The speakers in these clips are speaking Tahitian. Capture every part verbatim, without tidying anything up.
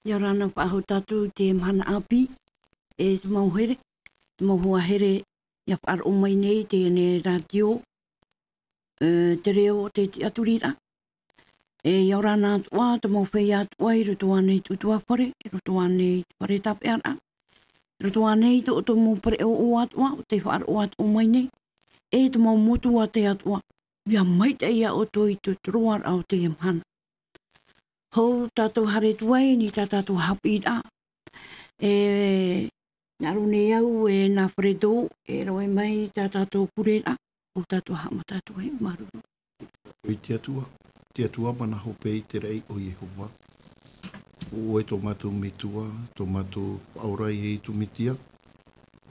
ʻIa ora na faʻahou tātou i te mahana ʻāpī, e te mau here, te mau hoa here, ʻia faʻaroʻo mai nei teie rātio, e, te reo o te tiʻaturiraʻa. E, ʻia ora na atoʻa te mau feiā atoʻa i roto ānei i te ʻutuāfare, i roto ānei i te fare tāpeʻaraʻa, i roto ānei i tō ʻoutou mau pereʻoʻo atoʻa, ʻo tē faʻaroʻo atoʻa mai nei, e te mau motu atoʻa, ʻia maitaʻi ia ʻoutou i te roaraʻa o teie mahana. Hou tātou haere atu ai i tā tātou haʻapiʻiraʻa. E, hinaʻaro nei au e nā Fredo, e rave mai tā tātou pureraʻa, hou tātou haʻamata atu ai, māuruuru. ʻOia te Atua, te Atua mana hope i te raʻi ʻo Iehova. ʻO ʻoe tō mātou Metua, tō mātou Faʻaora ʻo Iesu Mesia.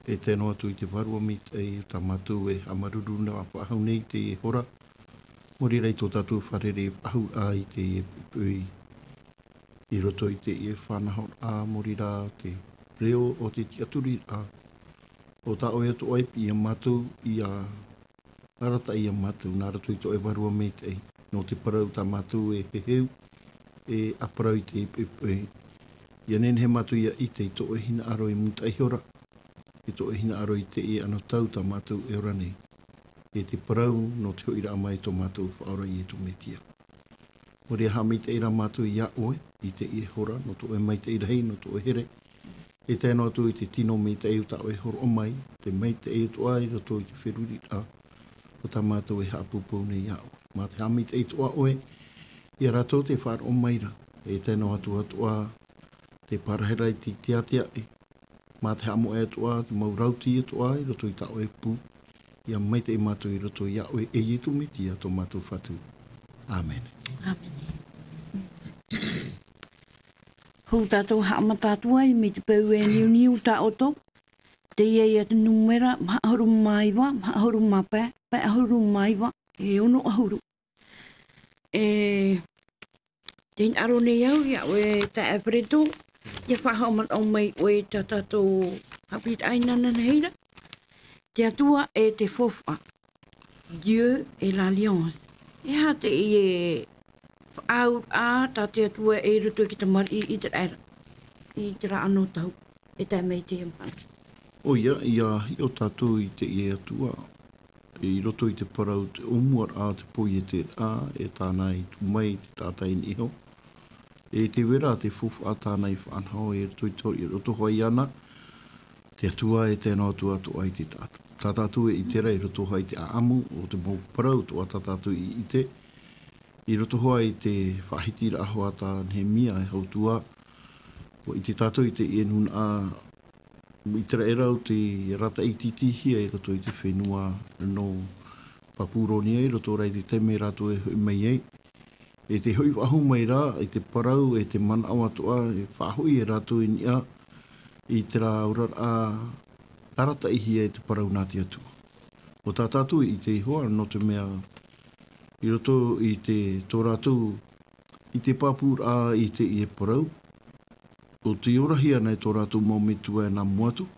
E tae noa atu i te vārua maitaʻi tā mātou e haʻamāuruuru nā faʻahou nei i teie hora. Mō reira i tō tātou fārerei faʻahou ā i teie poʻipoʻi. I roto i teie faʻanahoraʻa mō reira te reo o te tiʻaturiraʻa. ʻO tā ʻoe atoʻa e piʻi ia mātou, ʻia arataʻi ia mātou, nā roto i tō ʻoe vārua maitaʻi. Nō te parau tā mātou e heheu, e ʻāparau i teie poʻipoʻi. ʻIa nehenehe mātou ʻia ʻite i tō ʻoe hinaʻaro i mūtaʻa ihora, i tō ʻoe hinaʻaro i teie anotau tā mātou e ora nei. E te parau nō te hoʻiraʻa mai tō mātou Faʻaora Iesu Mesia. Mō reira haʻamaitaʻi rā mātou iā ʻoe, i teie hora, nō tō ʻoe maitaʻi rahi, nō tō ʻoe here. E tae noa atu i te tino maitaʻi o tā ʻoe hōroʻa mai, te maitaʻi atoʻa i roto i te feruriraʻa, ʻo tā mātou e haʻapūpū nei iā ʻoe. Mā te haʻamaitaʻi atoʻa ʻoe, ia rātou tē faʻaroʻo mai ra, e tae noa atu atoʻa te parahiraʻa i te tiatia e, mā te haʻamoʻe atoʻa, te mau rauti atoʻa, i roto i tā ʻoe pū, ʻia maitaʻi mātou i roto iā ʻoe e Iesu Mesia tō mātou Fatu. ʻĀmene. ʻĀmene. Hou tātou haʻamata atu ai, mai te peu e niuniu tā ʻoutou, teie ia te nūmera, maha ʻahuru mā iva, maha ʻahuru mā pae, pae ʻahuru mā iva, e ono ʻahuru. E, tē hinaʻaro nei au, iā ʻoe taeaʻe Fredo, ʻia faʻahaʻamanaʻo mai ʻoe i tā tātou haʻapiʻiraʻa inanahi ra. Te Atua e te faufaʻa. Dieu et l'alliance. E aha teie faʻaauraʻa tā te Atua i roto i te tamariʻi ʻĪteraʻera, i terā anotau, e tae mai i teie mahana. ʻOia, ʻia hiʻo tātou i teie Atua, i roto i te parau, te ʻōmuaraʻa, te poieteraʻa, e tāna i tuʻu mai i te taʻata i niʻa iho. E te vai ra te faufaʻa tāna i faʻanaho, i roto i tō, i roto hoʻi iāna, te Atua e tae noa atu atoʻa i te taʻata. Tā tātou e ʻite ra i roto hoʻi i te ʻāʻamu o te mau parau atoʻa tā tātou i ʻite, i roto hoʻi i te faʻahitiraʻa hoʻi tā Nehemia e hau atu ā, ʻua ʻite tātou i teie nūnaʻa ʻĪteraʻera ʻo tei arataʻi tītīhia i roto i te fenua nō Papuronia, i roto rā i te taime rātou e hoʻi mai ai. E te hoʻi faʻahou mai ra, i te parau, e te manaʻo atoʻa, e faʻahoʻi e rātou i niʻa, i terā oraraʻa, arataʻihia e te parau nā te Atua. ʻO tā tātou i ʻite iho ā, nō te mea, i roto i te, tō rātou, i te pāpūraʻa i teie parau, ʻo tei orahia nei tō rātou mau metua e nā mua atu.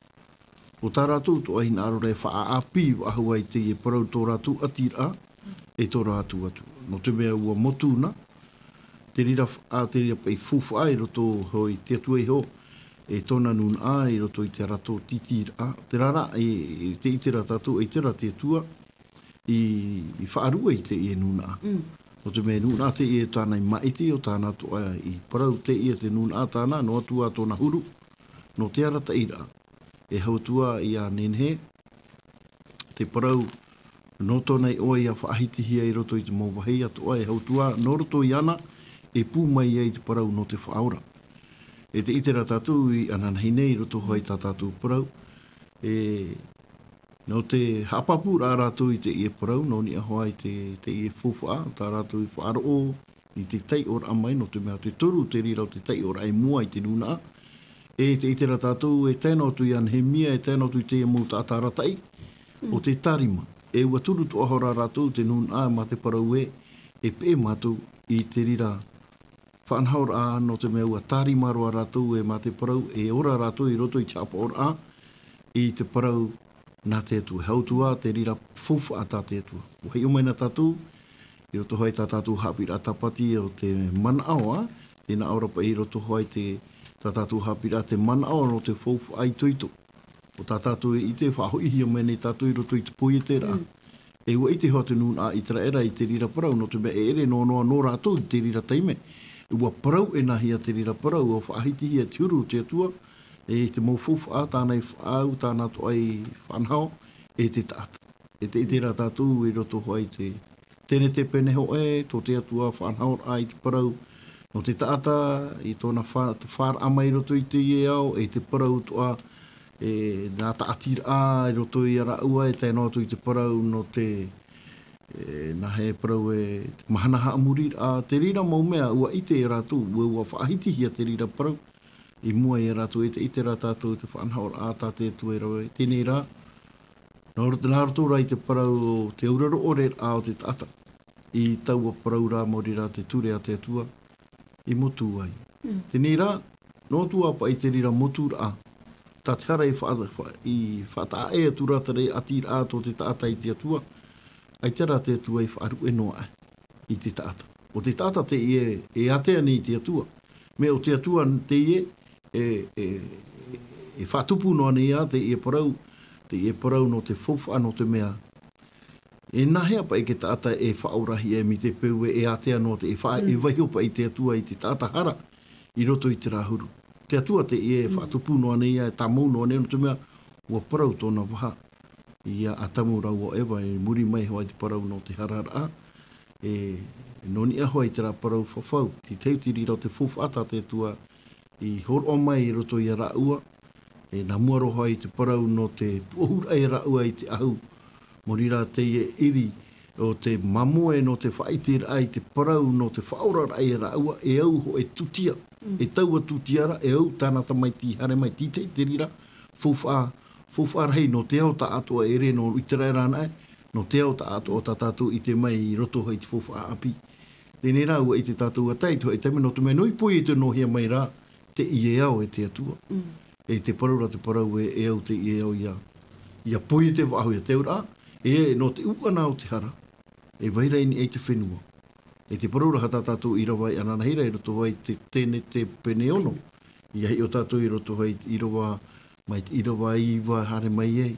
ʻO tā rātou atoʻa hinaʻaro ra e faʻaʻāpī faʻahou ai teie parau tō rātou ʻatiraʻa, e tō rātou Atua. Nō te mea ʻua motu na, te reira f-, ā, te reira paʻi faufaʻa i roto hoʻi i te Atua iho, e tōna nūnaʻa i roto i te arato tītīraʻa. Terā rā, e, e te ʻite ra tātou, e ʻite ra te Atua, i, i faʻaruʻe i teie nūnaʻa. Mm. ʻO te mea nūnaʻa teie tāna i māʻiti, ʻo tāna atoʻa i parau teie te nūnaʻa tāna, noa atu ā tōna huru, nō te arataʻiraʻa. E hau atu ā ʻia nehenehe, te parau, nō tōna iʻoa ʻia faʻahitihia i roto i te mau vāhi atoʻa, e hau atu ā, nō roto iāna, e pū mai ai te parau nō te faʻaora. E te ʻite ra tātou i ananahi nei i roto hoʻi tā tātou parau, e nō te haʻapāpūraʻa rātou i teie parau, nō niʻa hoʻi te, teie faufaʻa, tā rātou i faʻaroʻo i te taiʻoraʻa mai, nō te mea te toru te reira o te taiʻoraʻa i mua i te nūnaʻa. E te ʻite ra tātou, e tae noa atu ia Nehemia, e tae noa atu i teie mau taʻata arataʻi, ʻo te tārima. E ʻua turu atoʻa hoʻi ra rātou te nūnaʻa mā te parau ē, e peʻe mātou i te reira faʻanahoraʻa, nō te mea ʻua tārima roa rātou e mā te parau, e ora rātou i roto i te haʻapaʻoraʻa, i te parau nā te Atua. E hau atu ā te reira faufaʻa tā te Atua. ʻUa hiʻo mai na tātou, i roto hoʻi tā tātou haʻapiʻiraʻa tāpati ʻo te manaʻo ā, tē nā ʻō ra paʻi i roto hoʻi te, tā tātou haʻapiʻiraʻa te manaʻo nō te faufaʻa itoito. ʻO tā tātou e ʻite, faʻahoʻihia mai nei tātou i roto i te poieteraʻa. Mm. E ʻua ʻite hoʻi te nūnaʻa ʻĪteraʻera i te reira parau, nō te mea e ʻere noa noa nō rātou i te reira taime. ʻUa parau ʻē nāhea te reira parau, ʻua faʻahitihia te huru o te Atua, e te mau faufaʻa, tāna i faʻaau, tāna atoʻa i faʻanaho, e te taʻata. E te, e terā tātou i roto hoʻi i te, Tenete pene hōʻē, tō te Atua faʻanahoraʻa i te parau nō te taʻata, i tōna fa-, te fāraʻa mai i roto i teie ao, e te parau atoʻa, e, nā tāʻatiraʻa i roto ia rāua, e tae noa atu i te parau nō te, e, nā hea e parau e, te mahana haʻamoriraʻa, te reira mau mea, ʻua ʻite ia rātou, ʻua, ʻua faʻahitihia te reira parau, i mua ia rātou, e te, ʻite rā tātou te faʻanahoraʻa tā te Atua e rave, teie nei rā, Nā roto, nā roto rā i te parau o te auraro ʻore rā o te taʻata. I taua parau rā, maori rā te ture a te Atua, i motu ai. Mm. Teie nei rā, noa atu ā paʻi te reira motu rā, tā te hara i fa-, fa-, i faʻataʻa atu rā te reira ʻati rā tō te taʻata i te Atua, ʻaita rā te Atua i faʻaruʻe noa aʻe i te taʻata. ʻO te taʻata teie e ātea nei i te Atua. Mea ʻo te Atua teie e, e, e faʻatupu noa nei ā teie parau, teie parau nō te faufaʻa nō te mea. E nāhea paʻi te taʻata e faʻaorahia mai te peu e, e ātea noa te, e faʻa-, e Mm. vaiho paʻi te Atua i te taʻata hara i roto i te rāhuru. Te Atua teie e Mm. faʻatupu noa nei ā, e tāmau noa nei nō te mea, ʻua parau tōna vaha. Ia Atamu rāua ʻo Eva, i muri mai hoʻi i te parau nō te hararaʻa, e, nō niʻa hoʻi i terā parau fafau, te tahi o te reira o te faufaʻa tā te Atua i hōroʻa mai i roto ia rāua, e, nā mua roa hoʻi i te parau nō te puʻohuraʻa ia rāua i te ʻahu, maori rā teie ʻiri o te māmoe nō te faʻaʻiteraʻa i te parau nō te faʻaoraraʻa ia rāua, e au hoʻi e tūtia, Mm. e taua tūtia ra, e au tāna tamaiti i haere mai, teie te reira, faufaʻa, faufaʻa rahi nō te ao taʻatoʻa e ʻere nō ʻĪteraʻera anaʻe, nō te ao taʻatoʻa tā tātou i ʻite mai i roto hoʻi i te faufaʻa ʻāpī. Teie nei rā, ʻua ʻite tātou ʻa tae i te hōʻē taime, nō te mea nō i poiete noa hia mai rā, teie ao e te Atua. Mm. E te parau rā te parau e, e au teie ao ia, ia poiete faʻahou ia te auraʻa, e nō te ʻuʻana o te hara, e vai ra i niʻa i te fenua. E te parau rā tā tātou ʻīrava i ʻananahi ra, i roto hoʻi i te Tenete pene ono, ia hiʻo tātou i roto hoʻi i te ʻīrava, mai te ʻīrava iva haere mai ai,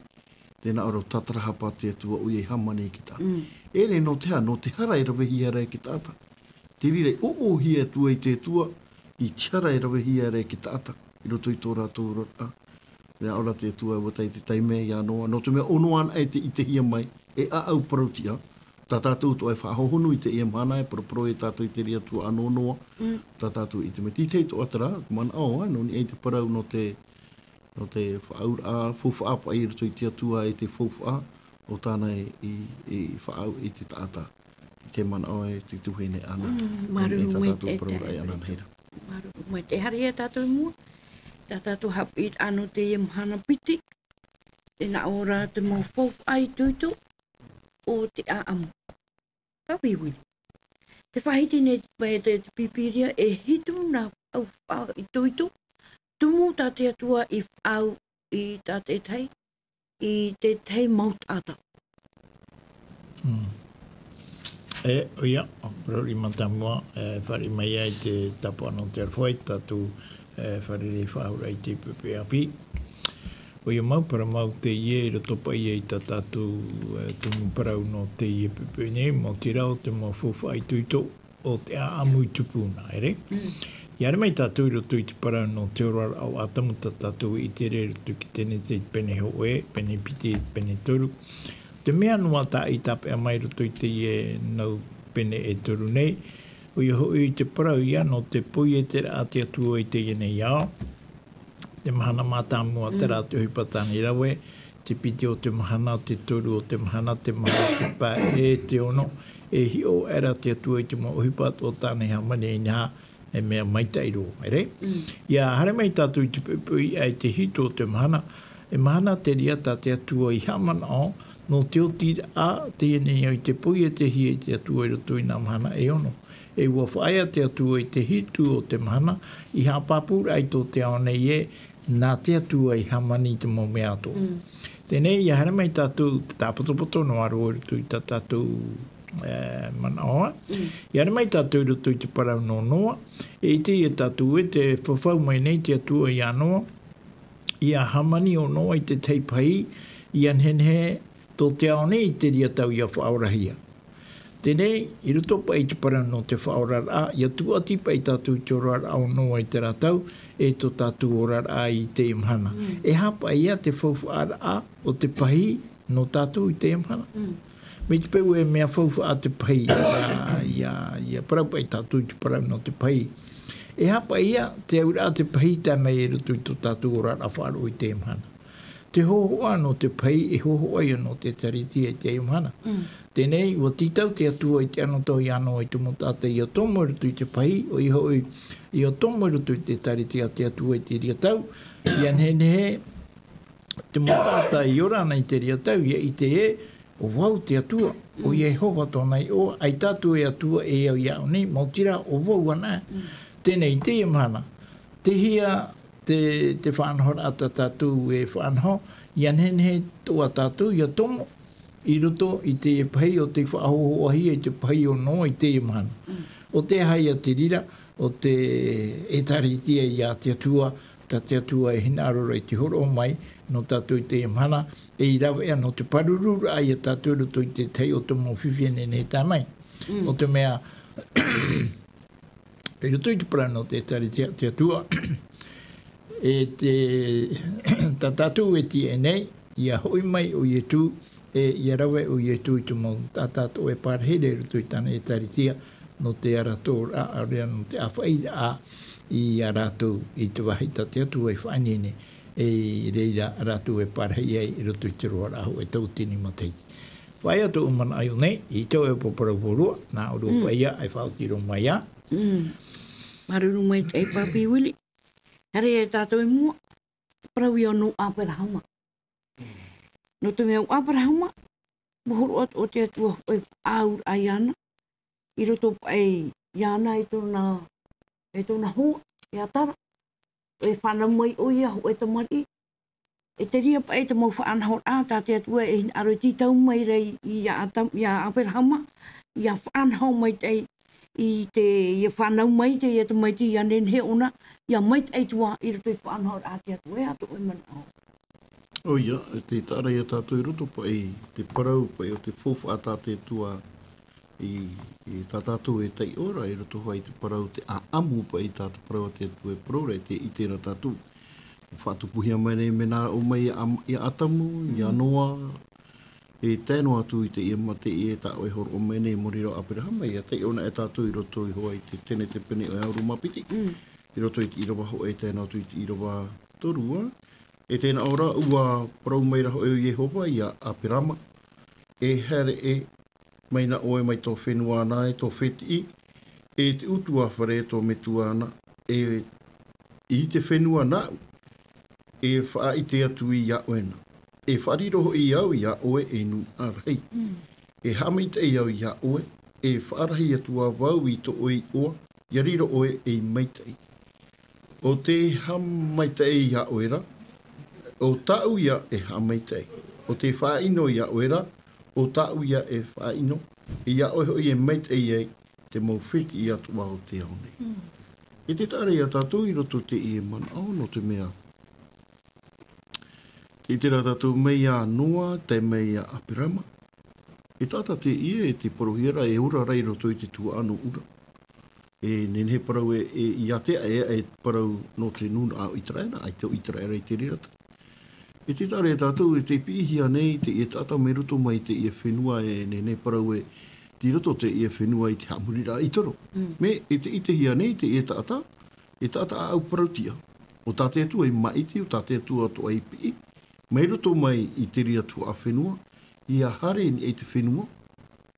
tē nā ʻō ra ʻo tātarahapa te Atua ʻoia i hāmani i te taʻata. Mm. E ʻere nō te aha, nō te hara e ravehia ra e te taʻata. Te reira i ʻoʻohia atu ai te Atua, i te hara e ravehia ra e te taʻata, i roto i tō rātou oraraʻa. Tē nā ʻō ra te Atua, ʻua tae te taime ia Noa, nō te mea ʻo Noa anaʻe tē ʻitehia mai, e ʻāʻau parau-tiʻa. Tā tātou atoʻa e faʻahohonu i teie mahana, e paraparau ia tātou i te reira tuaʻana o Noa. Mm. Tā tātou i ʻite mai, teie atoʻa terā, manaʻo, ā, nō niʻa i te parau nō te, nō te faʻaauraʻa, faufaʻa paʻi i roto i te Atua e te faufaʻa, ʻo tāna i, i, i faʻaau i te taʻata. I te manaʻo e te tuahine Ana. Mm, māuruuru maitaʻi. Nō niʻa i tā tātou parau e ʻananahi ra. Māuruuru maitaʻi. E haere ia tātou i mua, tā tātou haʻapiʻiraʻa nō teie mahana piti, tē nā ʻō ra te mau faufaʻa itoito o te ʻāʻamu. Ka vīvī. Tē faʻahiti nei paʻi te, te Pīpīria e hitu nā faufaʻa itoito tumu tā te Atua i faʻaau i tā te tahi, i te tahi mau taʻata. Mm. E, ʻoia, parau rima tāmua, e, fāriʻi mai ai te tāpaʻo nō te aroha i tātou, e, fārerei faʻahou ra i te poʻipoʻi ʻāpī. ʻOia mau, parau mau teie i roto paʻi i tā tātou, e, tumu parau nō teie poʻipoʻi nei, maoti rā ʻo te mau faufaʻa itoito o te ʻāʻamu i tupu na, ʻere? Mm. ʻIa haere mai tātou i roto i te parau nō te oraraʻa o Atamu tā tātou i ʻite ra i roto i te Tenete pene hōʻē, pene piti, pene toru. Te mea noa tā ʻĪteraʻera i tāpeʻa mai i roto i teie nau pene e toru nei, ʻoia hoʻi te parau ïa nō te poieteraʻa a te Atua i teie nei ao. Te mahana mātāmua, terā te ʻohipa tāna i rave, te piti o te mahana, te toru o te mahana, te mahana, te pae, e te ono, e hiʻo aʻera te Atua i te mau ʻohipa atoʻa tāna i hāmani, inaha, e mea maitaʻi roa, ʻere? Mm. ʻIa haere mai tātou i te poʻipoʻi ʻae te hitu o te mahana, e mahana te reira tā te Atua i haʻamanaʻo, nō te oti ra, teie nei i te poietehia e te Atua i roto i nā mahana e ono. E ʻua faʻaea te Atua i te hitu o te mahana, i haʻapāpū ra i tō te ao nei ē, nā te Atua i hāmani i te mau mea atoʻa. Mm. Teie nei, ʻia haere mai tātou, te tāpotopoto noa roa i roto i tā tātou e, manaʻo. Mm. I haere mai tātou i roto i te parau nō Noa, e ʻite ia tātou ē tē fafau mai nei te Atua iā Noa, ʻia hāmani ʻo Noa i te tahi pahī, ʻia nehenehe tō te ao nei i te reira tau ʻia faʻaorahia. Teie, i roto paʻi i te parau nō te faʻaoraraʻa, ʻia tūʻati paʻi tātou i te oraraʻa o Noa i terā tau, e tō tātou oraraʻa i teie mahana. Mm. E aha paʻi ïa te faufaʻaraʻa o te pahī nō tātou i teie mahana? Mm. Mai te peu e mea faufaʻa te pahī, ʻia, ʻia, ʻia parau paʻi tātou i te parau nō te pahī. E aha paʻi ïa te auraʻa te pahī tae mai i roto i tō tātou oraraʻa faʻaroʻo i teie mahana? Te hōhoʻa nō te pahī, e hōhoʻa ïa nō te ʻĒtārētia i teie mahana. Mm. Teie, ʻua tītau te Atua i te anotau iā Noa i te mau taʻata ʻia tomo i roto i te pahī, ʻoia hoʻi, ʻia tomo i roto i te ʻĒtārētia a te Atua i te reira tau, ʻia nehenehe te mau taʻata e ora ana i te reira tau, ʻia ʻite ē, ʻo vau te Atua, ʻo Iehova tōna iʻoa, ʻaita atu e Atua e au iāʻu nei, maoti rā, ʻo vau anaʻe. Mm. Teie, i teie mahana, tei hea te, te faʻanahoraʻa tā tātou e faʻanaho, ʻia nehenehe atoʻa tātou ʻia tomo i roto i te pahī ʻo tei faʻahōhoʻahia i te pahī o Noa i teie mahana. Mm. ʻO te aha ïa te reira, ʻo te ʻĒtārētia a te Atua, tā te Atua e hinaʻaro ra i te hōroʻa mai nō tātou i teie mahana, e i rave ā nō te pārururaʻa ia tātou i roto i te tahi o te mau fifi e nehenehe e tae mai. Mm. ʻO te mea, i roto i te parau nō te ʻĒtārētia a te Atua, e te, tā tātou e tīaʻi nei, ʻia hoʻi mai ʻo Ietu, e ʻia rave ʻo Ietu i te mau taʻata atoʻa e pārahi ra i roto i tāna ʻĒtārētia, nō te aratoʻaraʻa, ʻaore rā nō te ʻāfaʻiraʻa ia rātou i te vāhi tā te Atua i faʻaineine, e i reira rātou e pārahi ai i roto i te roaraʻa hōʻē tauatini matahiti. Faʻaea tōʻu manaʻo i ʻō nei, i tō ʻoe parau vārua, nā ʻō rā Mm. paʻi ïa, e faʻaoti roa mai ā. Mm. Māuruuru maitaʻi Papi Willie. Haere tātou i mua, parau ïa nō Aperahama. Nō te mea ʻo Aperahama, ʻua hōroʻa atoʻa te Atua hōʻē faʻaauraʻa iāna, i roto paʻi iāna e tōna, e tōna hoa, iā Tara. E fānau mai ʻoia hōʻē tamariʻi. E te reira paʻi te mau faʻanahoraʻa tā te Atua e hinaʻaro e tītau mai ra i, iā Atam-, iā Aperahama, ʻia faʻanaho maitaʻi i te, ʻia fānau mai te, ʻia tamaiti ʻia nehenehe ʻōna, ʻia maitaʻi atoʻa i roto i te faʻanahoraʻa a te Atua, e aha tō ʻoe manaʻo? ʻOia, e tē taʻa ra ia tātou i roto paʻi, te parau paʻi o te faufaʻa tā te Atua i, i tā tātou e taiʻo ra, i roto hoʻi i te parau te ʻāʻamu paʻi tā te parau a te Atua e parau ra, e tē ʻite ra tātou. Faʻatupuhia mai nei mea nā ʻō mai iā Am-, iā Atamu, iā Mm. Noa, e tae noa atu i teie mā-, teie tā ʻoe e hōroʻa mai nei, i muri iho iā Aperahama, ʻia taiʻo na e tātou i roto iho ā i te Tenetepene ʻoe ʻahuru mā piti. Mm. I roto i te ʻīrava hōʻē tae noa atu i te ʻīrava toru ā. E tē nā ʻō ra, ʻua parau mai ra hoʻi ʻo Iehova iā Aperahama, e haere ʻē mai na ʻoe mai tō fenua na, e tō fētiʻi, e te ʻutuāfare tō metua na, e i te fenua nāʻu e faʻaʻite atu iā ʻoe na. E faʻariro hoʻi au iā ʻoe ei nūnaʻa rahi. Mm. E haʻamaitaʻi au iā ʻoe, e faʻarahi atu ā vau i tō ʻoe iʻoa, ʻia riro ʻoe ei maitaʻi. ʻO te haʻamaitaʻi iā ʻoe ra, ʻo tāʻu ïa e haʻamaitaʻi. ʻO te faʻaʻino iā ʻoe ra, ʻo tāʻu ïa e faʻaʻino, iā ʻoe hoʻi e maitaʻi ai te mau fētiʻi atoʻa o te ao nei. Mm. E tē taʻa ra ia tātou i roto i teie manaʻo, nō te mea, tē ʻite ra tātou mai iā Noa, tae mai iā Aperahama. E taʻata teie e tē parauhia ra, e ora ra i roto i te tuhaʻa nō ʻUra. E nehenehe e parau e, e, ʻia ʻite ē, e parau nō te nūnaʻa o ʻĪteraʻera, ʻaita ʻo ʻĪteraʻera i te reira tau. E tē taʻa ra ia tātou, e tē piʻihia nei teie taʻata mai roto mai i teie fenua, e nehenehe e parau ē, tei roto teie fenua i te haʻamoriraʻa i toro. Mm. Mea, e tē ʻitehia nei teie taʻata, e taʻata ʻāʻau parauʻtiʻa. ʻO tā te Atua i māʻiti, ʻo tā te Atua atoʻa i piʻi, mai roto mai i te reira tuhaʻa fenua, ʻia haere i niʻa i te fenua,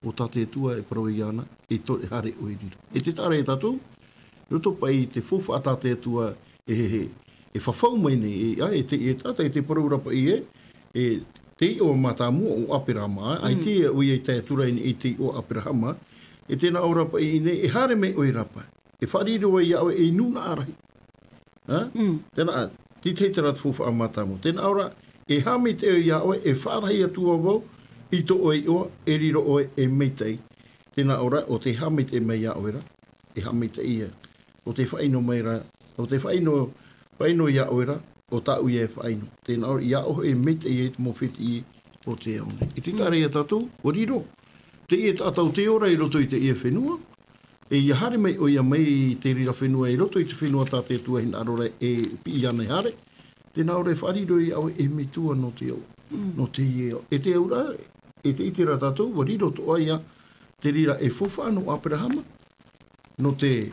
ʻo tā te Atua e parau iāna, e tore haere ʻoe i reira. E tē taʻa ra ia tātou, roto paʻi i te faufaʻa tā te Atua e, e, e, e fafau mai nei, e, ā, e te, e taʻata, e tē parau ra paʻi ē, e, te iʻoa mātāmua ʻo Aperahama, ā, Mm. ʻaita ʻoia i tae atu ra i niʻa i te iʻoa Aperahama, e tē nā ʻō ra paʻi nei, e haere mai ʻoe ra paʻi. E faʻariro ai iā ʻoe ei nūnaʻa rahi. Ā? Mm. Tē nā, te, te, terā te faufaʻa mātāmua. Tē nā ʻō ra, e haʻamaitaʻi au iā ʻoe, e faʻarahi atu ā vau i tō ʻoe iʻoa, e riro ʻoe ei maitaʻi. Tēnā ʻoe rā, ʻo te haʻamaitaʻi mai iā ʻoe ra, e haʻamaitaʻi ia. ʻO te faʻaʻino mai ra, ʻo te faʻaʻino, faʻaʻino iā ʻoe ra, ʻo tāʻu ia e faʻaʻino. Tēnā ʻoe, iā ʻoe e maitaʻi ai te mau fētiʻi o te ao nei. I te taʻa ra iā tātou, ʻua riro teie taʻata ʻo tei ora i roto i teie fenua, e ʻia haere mai ʻoia mai i te reira fenua, i roto i te fenua tā te Atua e hinaʻaro ra e piʻi ana e haere. Tēnā ʻoe ra e faʻariro iā ʻoe e metua nō te ao, nō teie ao. E te auraʻa, e te ʻite ra tātou, ʻua riro atoʻa ia te reira e faufaʻa nō Aperahama, nō te,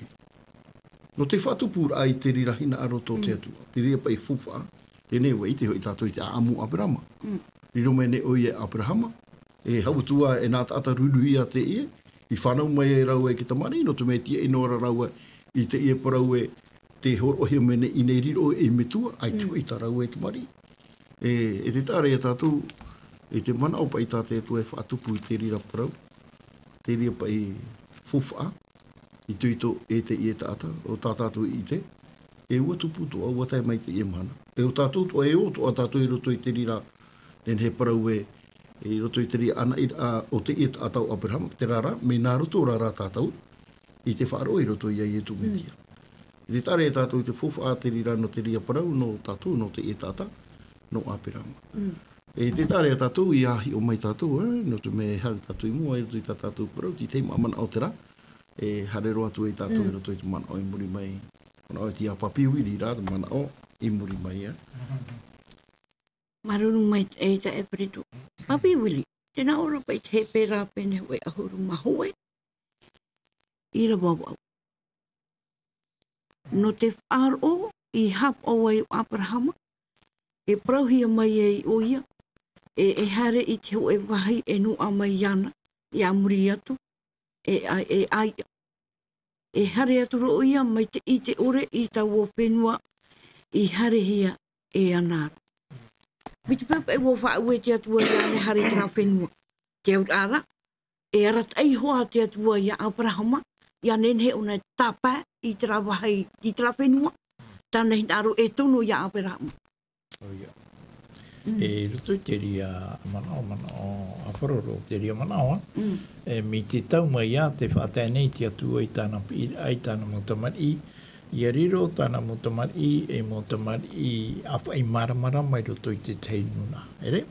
nō te faʻatupuraʻa i te reira hinaʻaro tō te Atua. Te reira paʻi faufaʻa, teie nei ʻua ʻite hoʻi tātou i te ʻāʻamu o Aperahama. Riro mai nei ʻoia e Aperahama, e hau atu ā e nā taʻata ruruhia teie, i fānau mai ai rāua i te tamariʻi, nō te mea e tiaʻi noa ra rāua i teie parau ē, tē hōroʻahia mai nei, ʻinaha e riro ʻoe ei metua, ʻaita hoʻi tā rāua e tamariʻi. E, e te taʻa ra iā tātou, e te manaʻo paʻi tā te Atua e faʻatupu i te reira parau, te reira paʻi faufaʻa, itoito e teie taʻata, ʻo tā tātou i ʻite, e ʻua tupu atoʻa, ʻua tae mai teie mahana. E ʻo tātou atoʻa, e ʻo atoʻa tātou i roto i te reira, nehenehe parau ē, i roto i te reira anaʻiraʻa o teie taʻata ʻo Aperahama, terā rā, mea nā roto rā rā tātou, i te faʻaroʻo i roto iā Ietu Metia. I te taʻa ra iā tātou i te faufaʻa te reira nō te reira parau, nō tātou, nō teie taʻata, nō Aperahama. E te taʻa ra iā tātou, ʻia hiʻo mai tātou, ē, nō te mea e haere tātou i mua, i roto i tā tātou parau, te tahi manaʻo terā, e haere roa atu ai tātou i roto i te manaʻo i muri mai. Manaʻo e te iā Papi Wiri rā, te manaʻo i muri mai, ē. Māuruuru maitaʻi e Efereto. Papi Wiri, tēnā ʻoe ra paʻi te hepetoma pene hōʻē ʻahuru mā hōʻē. ʻĪrava vaʻu. Nō te faʻaroʻo i haʻapaʻo ai ʻo Aperahama, e parauhia mai ai ʻoia, e, e haere i te hōʻē vāhi e noaʻa mai iāna, ʻia muri atu, e, e, e ʻaiʻa. E haere atu roa ʻoia mai te, i te ʻore i taua fenua i haerehia e ana ra. Mai te peu paʻi ʻua faʻaue te Atua iāna e haere i terā fenua. Te auraʻa ra, e arataʻi iho ā te Atua iā Aperahama, ʻia nehenehe ʻōna e tāpae i terā vāhi, i terā fenua, tāna hinaʻaro e tono iā Aperahama. ʻOia. E roto i te reira manaʻo, manaʻo, ʻa Faroro, te reira manaʻo, ā. E, mai te tau mai ā, tē faʻatae nei te Atua i tāna piʻiraʻa, i tāna mau tamariʻi, ʻia riro tāna mau tamariʻi, ei mau tamariʻi ʻāfaʻi māramarama i roto i te tahi nūnaʻa. ʻEre?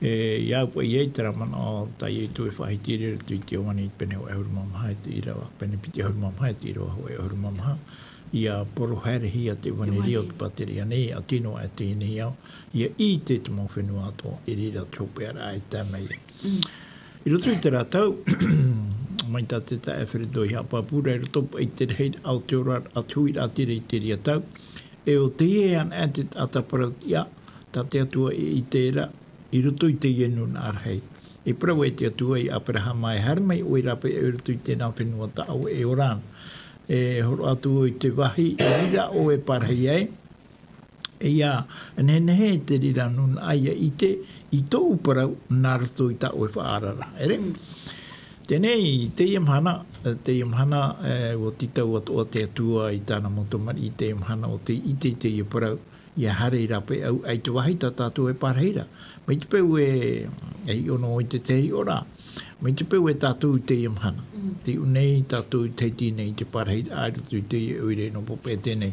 E, ʻia au paʻi i terā manaʻo, tā ʻoutou e faʻahiti ra i roto i te Ioane pene hōʻē ʻahuru mā maha, e te ʻīrava, pene piti ʻahuru mā maha, e te ʻīrava hōʻē ʻahuru mā maha, ʻia poro haerehia te ʻevanelia o te pātireia nei, ʻa tino ʻa teie nei ao, ʻia ʻite te mau fenua atoʻa, i reira te hopeʻaraʻa e tae mai ai. I roto i terā tau, mai tā te taeaʻe Efereto i haʻapāpū ra, i roto paʻi i te rahiraʻa o te oraraʻa, te huiraʻatira i te reira tau, e ʻo teie anaʻe te taʻata parau-tiʻa, tā te Atua e ʻite ra, i roto i teie nūnaʻa rahi. E parau ai te Atua iā Aperahama, e haere mai ʻoe i rāpae i roto i tēnā fenua tā ʻoe e ora ana. E hōroʻa atu i te vāhi, i reira ʻoe e pārahi ai, e ʻia nehenehe te reira nūnaʻa ʻia ʻite i tōʻu parau nā roto i tā ʻoe faʻaararaʻa. ʻEre? Teie nei, teie mahana, teie mahana, e, ʻua tītau atoʻa te Atua i tāna mau tamariʻi, teie mahana ʻo tei ʻite i teie parau, ʻia haere i rāpae ʻau, ʻaita vāhi tā tātou e pārahi ra. Mai te peu e, e hiʻo noa i te tahi ora. Mai te peu e tātou i teie mahana. Te ʻu nei tātou i te hiti nei i te pārahiraʻa i roto i teie ʻoire nō Papeʻete nei.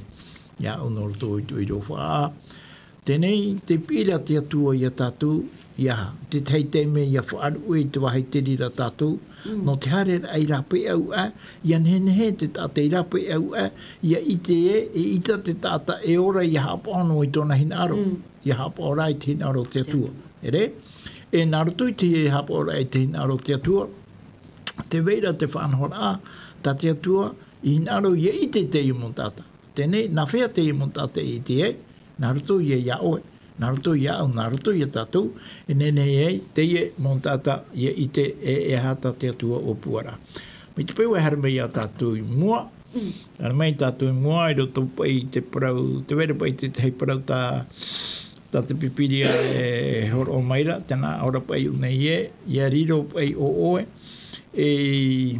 Iā ʻu nō roto i te ʻoire ʻo Faʻaʻā. Teie nei, tē piʻi ra te Atua iā tātou, ʻia aha, te tahi taime ʻia faʻaruʻe i te vāhi te reira tātou, nō te haereraʻa i rāpae ʻau aʻe, ʻia nehenehe te taʻata i rāpae ʻau aʻe, ʻia ʻite ē, eʻita te taʻata e ora ʻia haʻapaʻo noa i tōna hinaʻaro, ʻia haʻapaʻo rā i te hinaʻaro o te Atua. ʻEre? E nā roto i te haʻapaʻoraʻa i te hinaʻaro o te Atua, tē vai ra te faʻanahoraʻa, tā te Atua, i hinaʻaro ʻia ʻite i teie mau taʻata. Teie nei, nā hea teie mau taʻata e ʻite ai, nā roto ia iā ʻoe, nā roto iāʻu, nā roto iā tātou, e nehenehe ai, teie mau taʻata ʻia ʻite e, e aha tā te Atua ʻōpua ra. Mai te peu e haere mai iā tātou i mua, haere mai tātou i mua, i roto paʻi i te parau, tē vai ra paʻi te tahi parau tā, tā te Pīpīria e hōroʻa mai ra, tē nā ʻō ra paʻi ʻō nei ē, ʻia riro paʻi ʻo ʻoe, ei,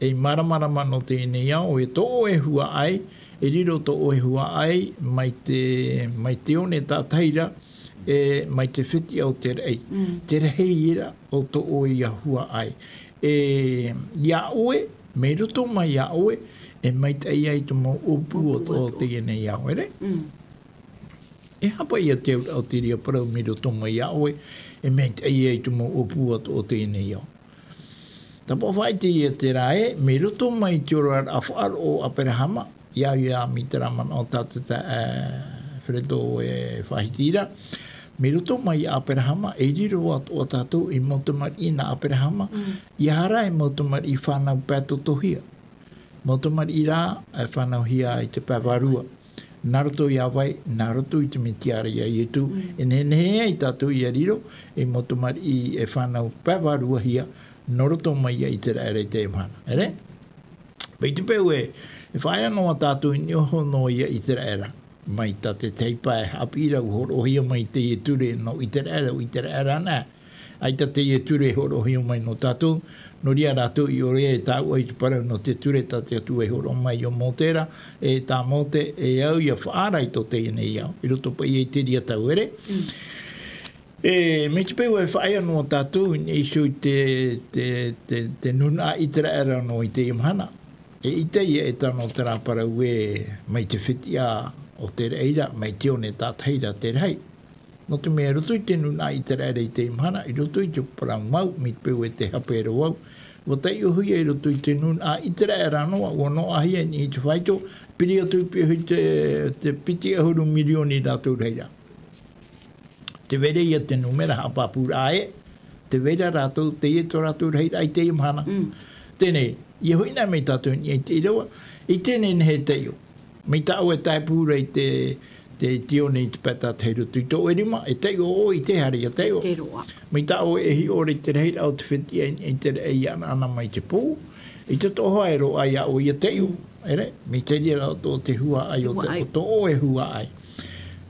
ei māramarama nō teie nei ao, e tō ʻoe huaʻai, e riro tō ʻoe huaʻai, mai te, mai te one tātahi ra, e mai te fetiʻa o te raʻi. Te rahi ra o tō ʻoe ia huaʻai. e, iā ʻoe, mai roto mai iā ʻoe, e maitaʻi ai te mau ʻōpū o, o teie nei ao, ʻere? Mm. E aha paʻi ia te auraʻa o te reira parau mai roto mai iā ʻoe, e maitaʻi ai te mau ʻōpū o, o teie nei ao. Tāpaʻo faʻaʻite ia terā ē, mai roto mai te oraraʻa faʻaroʻo o Aperahama, iā, iā mai terā manaʻo tātou tā, e, Fereto e faʻahiti ra. Mai roto mai iā Aperahama, e riro atoʻa tātou i mau tamariʻi nā Aperahama, mm, ʻia haere i mau tamariʻi fānau pae totohia. Mau tamariʻi rā, e fānauhia i te pae vārua. Nā roto iā vai, nā roto i te Mesia ra iā Ietu. Mm. E nehenehe ai tātou ʻia riro, i mau tamariʻi e fānau pae vāruahia, nō roto mai iā ʻĪteraʻera i teie mahana. ʻEre? Mai te peu ē, e faʻaea noa tātou i niʻa iho noa iā ʻĪteraʻera. Mai tā te tahi pae haʻapiʻiraʻa hōroʻahia mai teie ture nō ʻĪteraʻera, ʻo ʻĪteraʻera ana. ʻAita teie ture hōroʻahia mai nō tātou, nō reira rātou i ʻore e tāuʻa i te parau nō te ture tā te Atua i hōroʻa mai iō Mōte ra, e tā Mōte, e au ʻia faʻaara i tō teie nei ao. I roto paʻi i te reira tau, ʻere? Mm. E, mai te peu e faʻaea noa tātou i niʻa iho i te, te, te, te nūnaʻa ʻĪteraʻera noa i teie mahana. E ʻita ia e tano terā parau ē mai te fetiʻa o te reira, mai te one tātahi ra te rahi. Nō te mea i roto i te nūnaʻa ʻĪteraʻera i teie mahana, i roto i te parau mau, mai te peu e tē hape ra vau, ʻua taiʻohia i roto i te nūnaʻa ʻĪteraʻera noa, ʻua noaʻahia i niʻa i te fāito, piri atu i pihaʻi i te, te piti ʻahuru mirioni rātou rahiraʻa. Tē vai ra ia te nūmera haʻapāpūraʻa ē, tē vai ra rātou, teie tō rātou rahiraʻa i teie mahana. Mm. Teie nei, ʻia hoʻi na mai tātou i niʻa i te ʻīrava, ʻite nehenehe e taiʻo. Mai tā ʻoe e tae pū ra i te, te tione i te pae tātahi i roto i tō ʻoe rima, e taiʻo ʻoe, ʻite haere ʻia taiʻo. Te roa. Mai tā ʻoe e hiʻo ra i te rahiraʻa o te fetiʻa i, i te raʻi ʻanaʻana mai te pō, ʻeita atoʻa e roaʻa iā ʻoe ʻia taiʻo. Mm. ʻEre, mai te reira tō te huaʻai o te, huaʻai, o tō ʻoe huaʻai.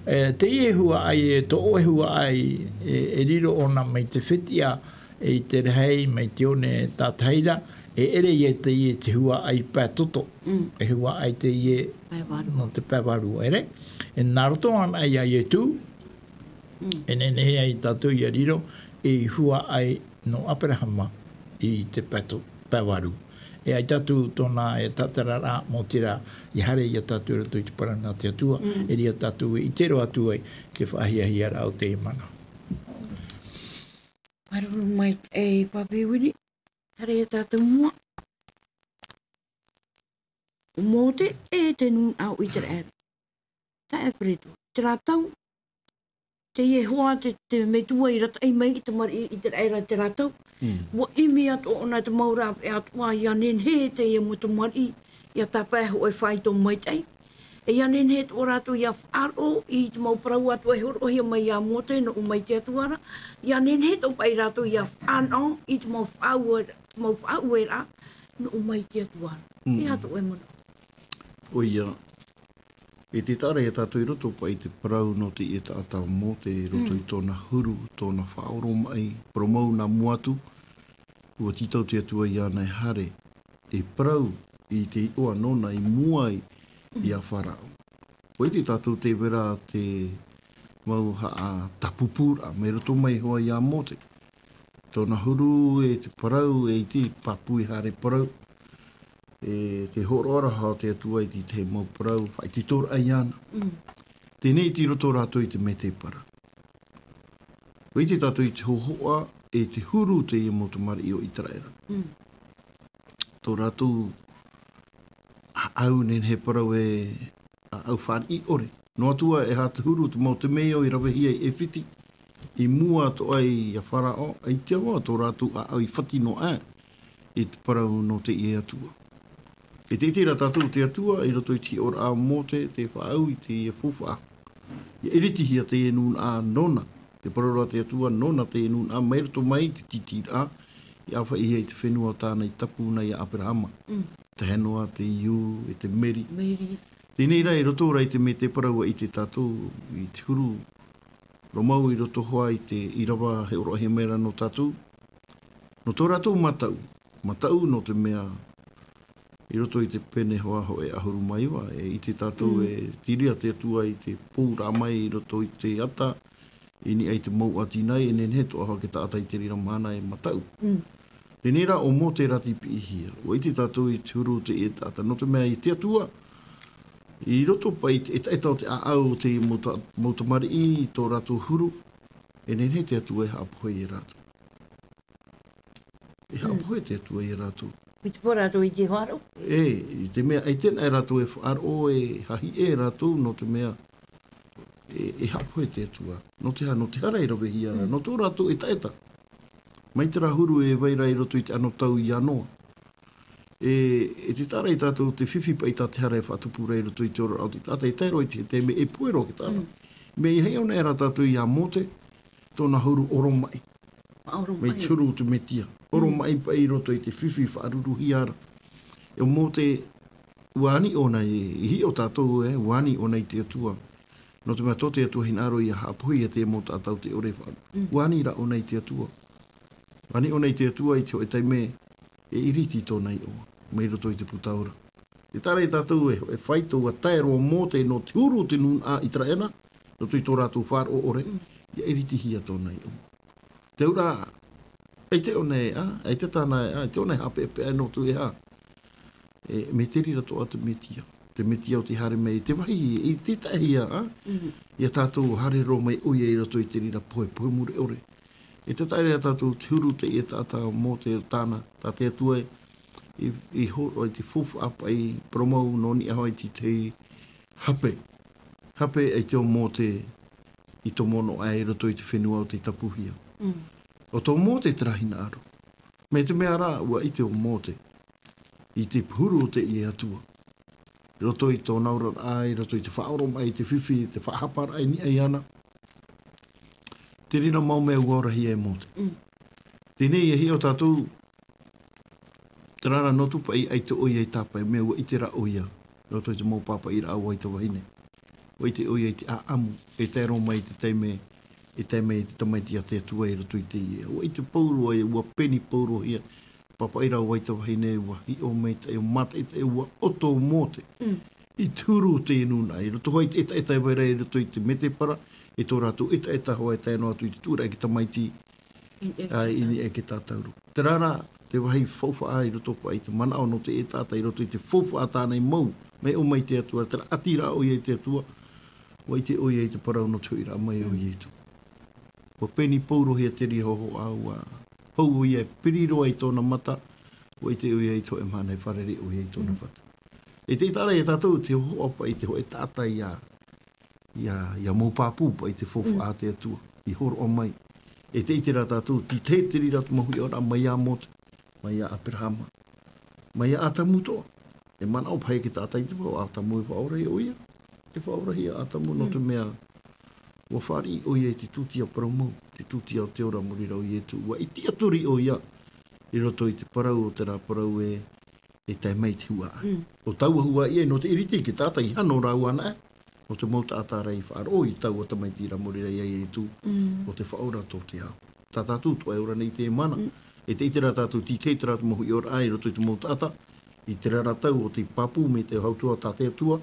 E, teie huaʻai, e tō ʻoe huaʻai, e, e riro ʻōna mai te fetiʻa, e i te rahi, mai te one tātahi ra, e ʻere ia teie te huaʻai pae toto. Mm. E huaʻai teie pae vārua, nō te pae vārua, ʻere? E nā roto anaʻe iā Ietu, mm, e nehenehe ai tātou ʻia riro, e huaʻai nō Aperahama i te pae to-, pae vārua. E ʻaita atu tōna e tatararaʻa Mōte ra, ʻia haere ia tātou i roto i te parau nā te Atua, mm, e ʻere ia tātou e ʻite roa atu ai te faʻahiahiaraʻa o teie mahana. Māuruuru maitaʻi, e Pape Vili, haere ia tātou i mua. ʻO Mōte e te nūnaʻa o ʻĪteraʻera. Taeaʻe Fereto, terā tau, teie hoʻi te, te metua i rataʻi mai i te tamariʻi ʻĪteraʻera terā tau. Mm. ʻUa ʻimi atoʻa ʻōna i te mau rāveʻa atoʻa, ʻia nehenehe teie mau tamariʻi ʻia tāpae hōʻē fāito maitaʻi. E ʻia nehenehe atoʻa rātou ʻia faʻaroʻo i te mau parau atoʻa e hōroʻahia mai iā Mōte nō ʻō mai te Atua ra. ʻIa nehenehe atoʻa paʻi rātou ʻia faʻanaho i te mau faʻaue-, te mau faʻaueraʻa nō ʻō mai te Atua ra. Mm. E aha tō ʻoe manaʻo? ʻOia, e te taʻa ra ia tātou i roto paʻi i te parau nō teie taʻata o Mōte, i roto i, mm, tōna huru, tōna faʻaoromaʻi, parau mau nā mua atu, ʻua tītau te Atua iāna e haere, e parau i te iʻoa nōna i mua ai iā Faraō. ʻUa ʻite tātou tē vai ra te mau haʻatāpupūraʻa, mai roto mai hoʻi iā Mōte. Tōna huru e te parau, e ʻite pāpū e haere parau. E te hōroʻaraʻa o te Atua i te tahi mau parau, faʻaitoitoraʻa iāna. Mm. Teie nei tei roto rātou i te mētēpara. ʻUa ʻite tātou i te hōhoʻa, e te huru teie mau tamariʻi o ʻĪteraʻera. Mm. Tō rātou ʻāʻau nehenehe parau e ʻāʻau fāriʻi ʻore. Noa atu ā, e aha te huru, te mau temeio i ravehia i ʻAifiti, i mua atoʻa iā Faraō, ʻaita vau tō rātou ʻāʻau i fati noa aʻe i te parau nō teie Atua. E te ʻite ra tātou te Atua, i roto i te hiʻoraʻa o Mōte, tē faʻaau i teie faufaʻa. ʻIa ʻiritihia teie nūnaʻa nōna, te parau ra te Atua nōna teie nūnaʻa mai roto mai te tītīraʻa, i ʻāfaʻihia i te fenua o tāna i tapu na iā Aperahama. Mm. Tae noa te iu, e te meri. Meri. Teie nei rā, i roto rā i te mētēpara ʻua ʻite tātou i te huru, parau mau i roto hoʻi i te ʻīrava e hōroʻahia mai ra nō tātou. Nō tō rātou mataʻu, mataʻu nō te mea, i roto i te pene hoʻi hōʻē ʻahuru mā iva, e ʻite tātou, mm, e tīria te Atua i te pōuraʻa mai i roto i te ata, i niʻa i te mouʻa tīnai, e nehenehe atoʻa hoʻi te taʻata i te reira mahana e mataʻu. Mm. Teie rā ʻo Mōte rā tei piʻihia. ʻUa ʻite tātou i te huru o teie taʻata. Nō te mea i te Atua, i roto paʻi i te ʻetaʻeta o te ʻāʻau o te mau ta-, mau tamariʻi, i tō rātou huru, e nehenehe te Atua e haʻapohe ia rātou. E haʻapohe te Atua ia rātou. I te pō rātou i te hoaro. E, i te mea, ʻaita e rātou e faʻaroʻo, e hahiʻe rātou, nō te mea, e, e haʻapohe te Atua. Nō te aha, nō te hara i ravehia ra, nō tō rātou ʻetaʻeta. Mai terā huru e vai ra i roto i te anotau iā Noa. E, e te taʻa ra ia tātou te fifi paʻi tā te hara e faʻatupu ra i roto i te oraraʻa o te taʻata, e tae roa i te taime e pohe roa te taʻata. Mea i haʻi ʻōna ra tātou iā Mōte, tōna huru oromaʻi. Mai te huru o te Metia. Oromaʻi paʻi i roto i te fifi faʻaruruhia ra. E ʻo Mōte, ʻua ani ʻōna e, i hiʻo tātou, e, ʻua ani ʻōna i te Atua. Nō te mea tō te Atua hinaʻaro ia haʻapohe ia te mau taʻata ʻo tē ʻore e faʻaroʻo. ʻUa ani rā ʻōna i te Atua. ʻUa ani ʻōna i te Atua i te hōʻē taime e iriti tōna iʻoa. Mai roto i te puta ora. Te taʻa ra ia tātou e, e faito ʻua tae roa Mōte nō te huru o te nūnaʻa ʻĪteraʻera, roto i tō rātou faʻaroʻo ʻore, ia iritihia tōna iʻoa. Te auraʻa, ʻaita ʻōna e, a, ʻaita tāna e, a, ʻaita ʻōna e haʻapeʻapeʻa nō te aha. E, mea te reira atoʻa te Metia. Te Metia ʻo tē haere mai i te vāhi, i te tahi ia, a. Ia tātou haere roa mai ʻoia i roto i te reira pohe, pohe mure ʻore. E te taʻa ra ia tātou te huru teie taʻata ʻo Mōte tāna, tā te Atua e, i, i hōroʻa i te faufaʻa paʻi, parau mau nō niʻa hoʻi i te hape. Hape ʻaita ʻo Mōte i tomo noa aʻe i roto i te fenua ʻo tei tapuhia. ʻO tō Mōte terā hinaʻaro. Mai te mea rā, ʻua ʻite ʻo Mōte i te huru o teie Atua. I roto i tōna oraraʻa, i roto i te faʻaoromaʻi, i te fifi, i te faʻahaparaʻa i niʻa iāna. Te reira mau mea ʻua orahia e Mōte. Teie nei e hiʻo tātou, terā rā nō te paʻi ʻaita ʻoia i tāpae, mea ʻua ʻite rā ʻoia, i roto i te mau pāpaʻiraʻa o Vaitavahine. ʻUa ʻite ʻoia i te ʻāʻamu, e tae roa mai i te taime, e tae mai i te tamaiti a te Atua i roto i teie. ʻUa ʻite pauroa, ʻua peni paurohia, pāpaʻiraʻa o Vaitavahine, ʻua hiʻo maitaʻi, ʻua mātaʻitaʻi, ʻua ʻoto Mōte. I te huru o te nūnaʻa, i roto hoʻi i te ʻetaʻeta e vai ra i roto i te mētēpara, e tō rātou ʻetaʻeta hoʻi e tae noa atu i te tuʻuraʻa i te tamaiti, ā, i niʻa i te tātauro. Terā rā, te vāhi faufaʻa i roto paʻi i te manaʻo nō teie taʻata i roto i te faufaʻa tāna i mau, mai ʻō mai te Atua, terā ʻati rā ʻoia i te Atua, ʻua ʻite ʻoia i te parau nō te hoʻiraʻa mai o Ietu. ʻUa peni paurohia te reira hōhoʻa, ʻua hau ʻoia e piri roa i tōna mata, ʻua ʻite ʻoia i te hōʻē mahana e fārerei ʻoia i tōna fatu. E te taʻa ra ia tātou te hōhoʻa paʻi te hōʻē taʻata ia, ia, ia mau pāpū paʻi te faufaʻa a te Atua, i hōroʻa mai. E te ʻite rā tātou, tītahi te reira te mau hiʻoraʻa mai iā Mōte, mai iā ʻAperahama, mai iā ʻĀtamu atoʻa. E manaʻo paha te taʻata i te vau, ʻĀtamu e faʻaorahia ʻoia. E faʻaorahia ʻĀtamu nō te mea, ʻua fāriʻi ʻoia i te tūtia parau mau, te tūtia o te ora muri rā o Ietu. ʻUa tiʻaturi ʻoia i roto i te parau o terā parau e, e tae mai te huaʻai. ʻO taua huaʻai nō te ʻiriti i te taʻata i hano rāua anaʻe, nō te mau taʻata rā i faʻaroʻo i taua tamaiti rā muri rā iā Ietu, ʻo te Faʻaora tō te ao. Tā tātou atoʻa e ora nei i teie mahana, e te ʻite rā tātou tītahi terā te mau hiʻoraʻa i roto i te mau taʻata, i terā rā tau o te pāpū mai te hautua tā te Atua,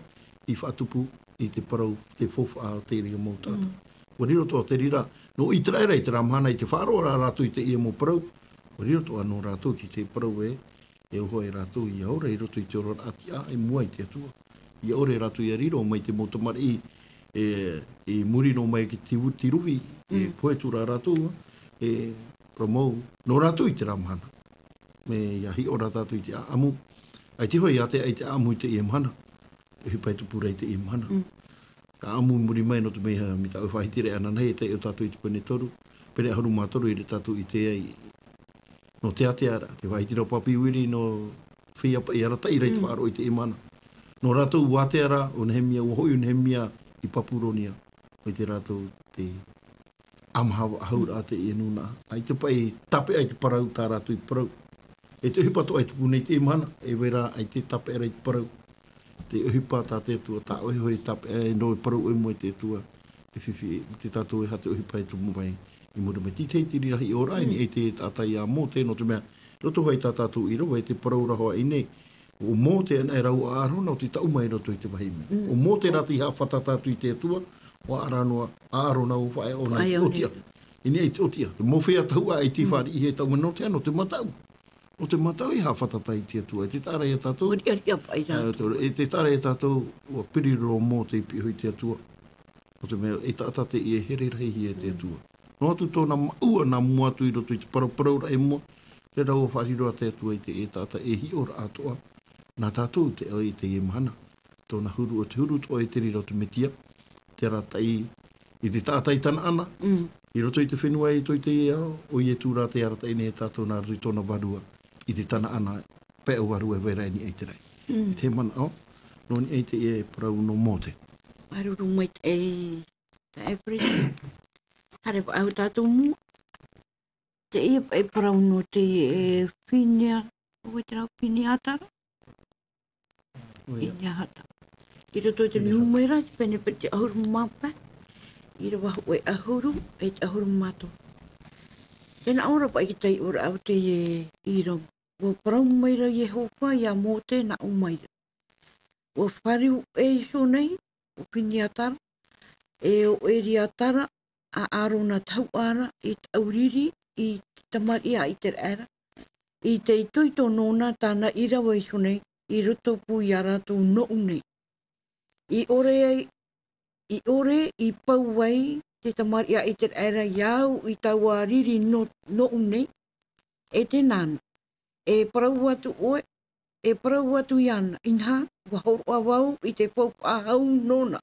i faʻatupu i te parau, te faufaʻa o te reira mau taʻata. ʻUa riro atoʻa te reira, nō ʻĪteraʻera i terā mahana i te faʻaroʻo rā rātou i teie mau parau, ʻua riro atoʻa nō rātou i te parau e, e uho ai rātou ia ora i roto i te oraraʻa tiʻa i mua i te Atua. Ia ora rātou ia riro mai te mau tamariʻi, e, i muri noa mai i te tivu-, tiruvi, e pohe atu rā rātou, e, parau mau, nō rātou i terā mahana. Mea ia hiʻo rā tātou i te ʻāʻamu. ʻAita hoʻi, ʻaita, ʻaita ʻāʻamu i teie mahana. E ʻohipa e tupu ra i teie mahana. ʻĀʻamu i muri mai nō te mea, mai tāʻu e faʻahitiraʻa ananahi, e taiʻo tātou i te pene toru, pene ʻahuru mā toru, ʻere tātou i ʻite ai. Nō te ātea ra, te faʻahitiraʻa o Pāpī Uiri, nō feiā paʻi arataʻi ra i te faʻaroʻo i teie mahana. Nō rātou ua ātea ra, ʻo Nehemia, ua hoʻi ʻo Nehemia i Papuronia. Mai te rātou te ʻāmaha vaʻahauraʻa teie nūnaʻa. ʻAita paʻi tāpeʻa i te parau, tā rātou i parau. E te ʻohipa atoʻa e tupu nei teie mahana, e vai ra ʻaita e tāpeʻa ra i te parau. Te ʻohipa tā te Atua, tā ʻoe hoʻi e tāpeʻa, e nō e parau ʻoe i mua i te Atua, e fifi, e te tātou e aha te ʻohipa e tupu mai i muri mai. Tītahi te reira hiʻoraʻa i niʻa i te taʻata iā Mōte, nō te mea, roto hoʻi tā tātou ʻīrava, e te parau ra hoʻi nei, ʻo Mōte anaʻe rāua ʻo ʻĀrona ʻo tei taʻu mai i roto i te vahine. ʻO Mōte rā tei haʻafātata atu i te Atua, ʻo ʻĀrona, ʻo ʻĀrona ʻo faʻaea ʻōna i te ʻōtiʻa. I niʻa i te ʻōtiʻa. Te mau feiā tahuʻa e tei fāriʻi e taʻu mai nō te aha, nō te mataʻu. ʻO te mātau e haʻafātata i te Atua, e te taʻa ra ia tātou. Mō te ariʻa paʻi rā. Ā, te, e te taʻa ra ia tātou, ua piri roa Mōte i piʻohi i te Atua. ʻO te mea, e taʻata teie e here rahi hia e te Atua. Noa atu tōna maʻua nā mua atu i roto i te parauparau ra e mua, te rau faʻariro a te Atua i te e taʻata e hiʻo ra atoʻa. Nā tātou te ʻoe i teie mahana. Tōna huru, ʻo te huru toʻa e te reira o te Metia, te arataʻi i te taʻata i Tanaana, i roto i te fenua e i te ao, ʻo Ietu rā te arataʻi nei e tātou nā roto i tōna vārua, i te Tanaana, pae o vārua e vai ra i niʻa i te raʻi. I te manaʻo, nō niʻa i teie parau nō Mōte. Māuruuru maitaʻi, tā Everett. Haere faʻahou tātou mua. Teie paʻi parau nō te, e, Finea, ʻo te rau Fineatara? ʻOia. Fineatara. I roto i te Fineatara. Nūmera, te pene piti ʻahuru mā pae, ʻīrava hōʻē ʻahuru, e te ʻahuru mā toru. Tē nā ʻō ra paʻi te taiʻoraʻa o teie ʻīrava. Ua parau mai ra Iehova ia Mōte, nā ʻō mai ra. Ua fāriu ʻē iho nei, ʻo Fineatara, e ʻo Eleatara, a ʻĀrona tahuʻa ra, i taʻu riri i te tamariʻi a Iteraera, i te itoito nōna tāna i rave iho nei, i roto pū ia rātou nōʻu nei. I ʻore ai, i ʻore i pau ai te tamariʻi a Iteraera ia au i taua riri nō, nōʻu nei, e te nāna. E parau atu ʻoe, e parau atu iāna, inaha, ua hōroʻa vau i te faufaʻa hau nōna.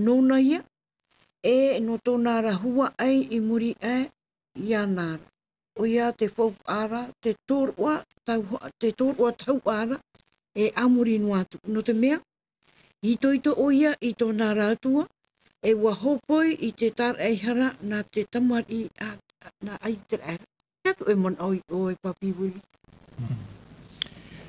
Nōna ia, e nō tōna ra huaʻai i muri aʻe iāna ra. ʻOia te faufaʻa ra, te tōroʻa tau-, te tōroʻa tahuʻa ra, e a muri noa atu. Nō te mea, i itoito ʻoia i tōna ra Atua, e ua hōpoi i te tāraʻehara nā te tamariʻi a, nā Iteraera. Te atu e manaʻo i ʻoe Papi Willie.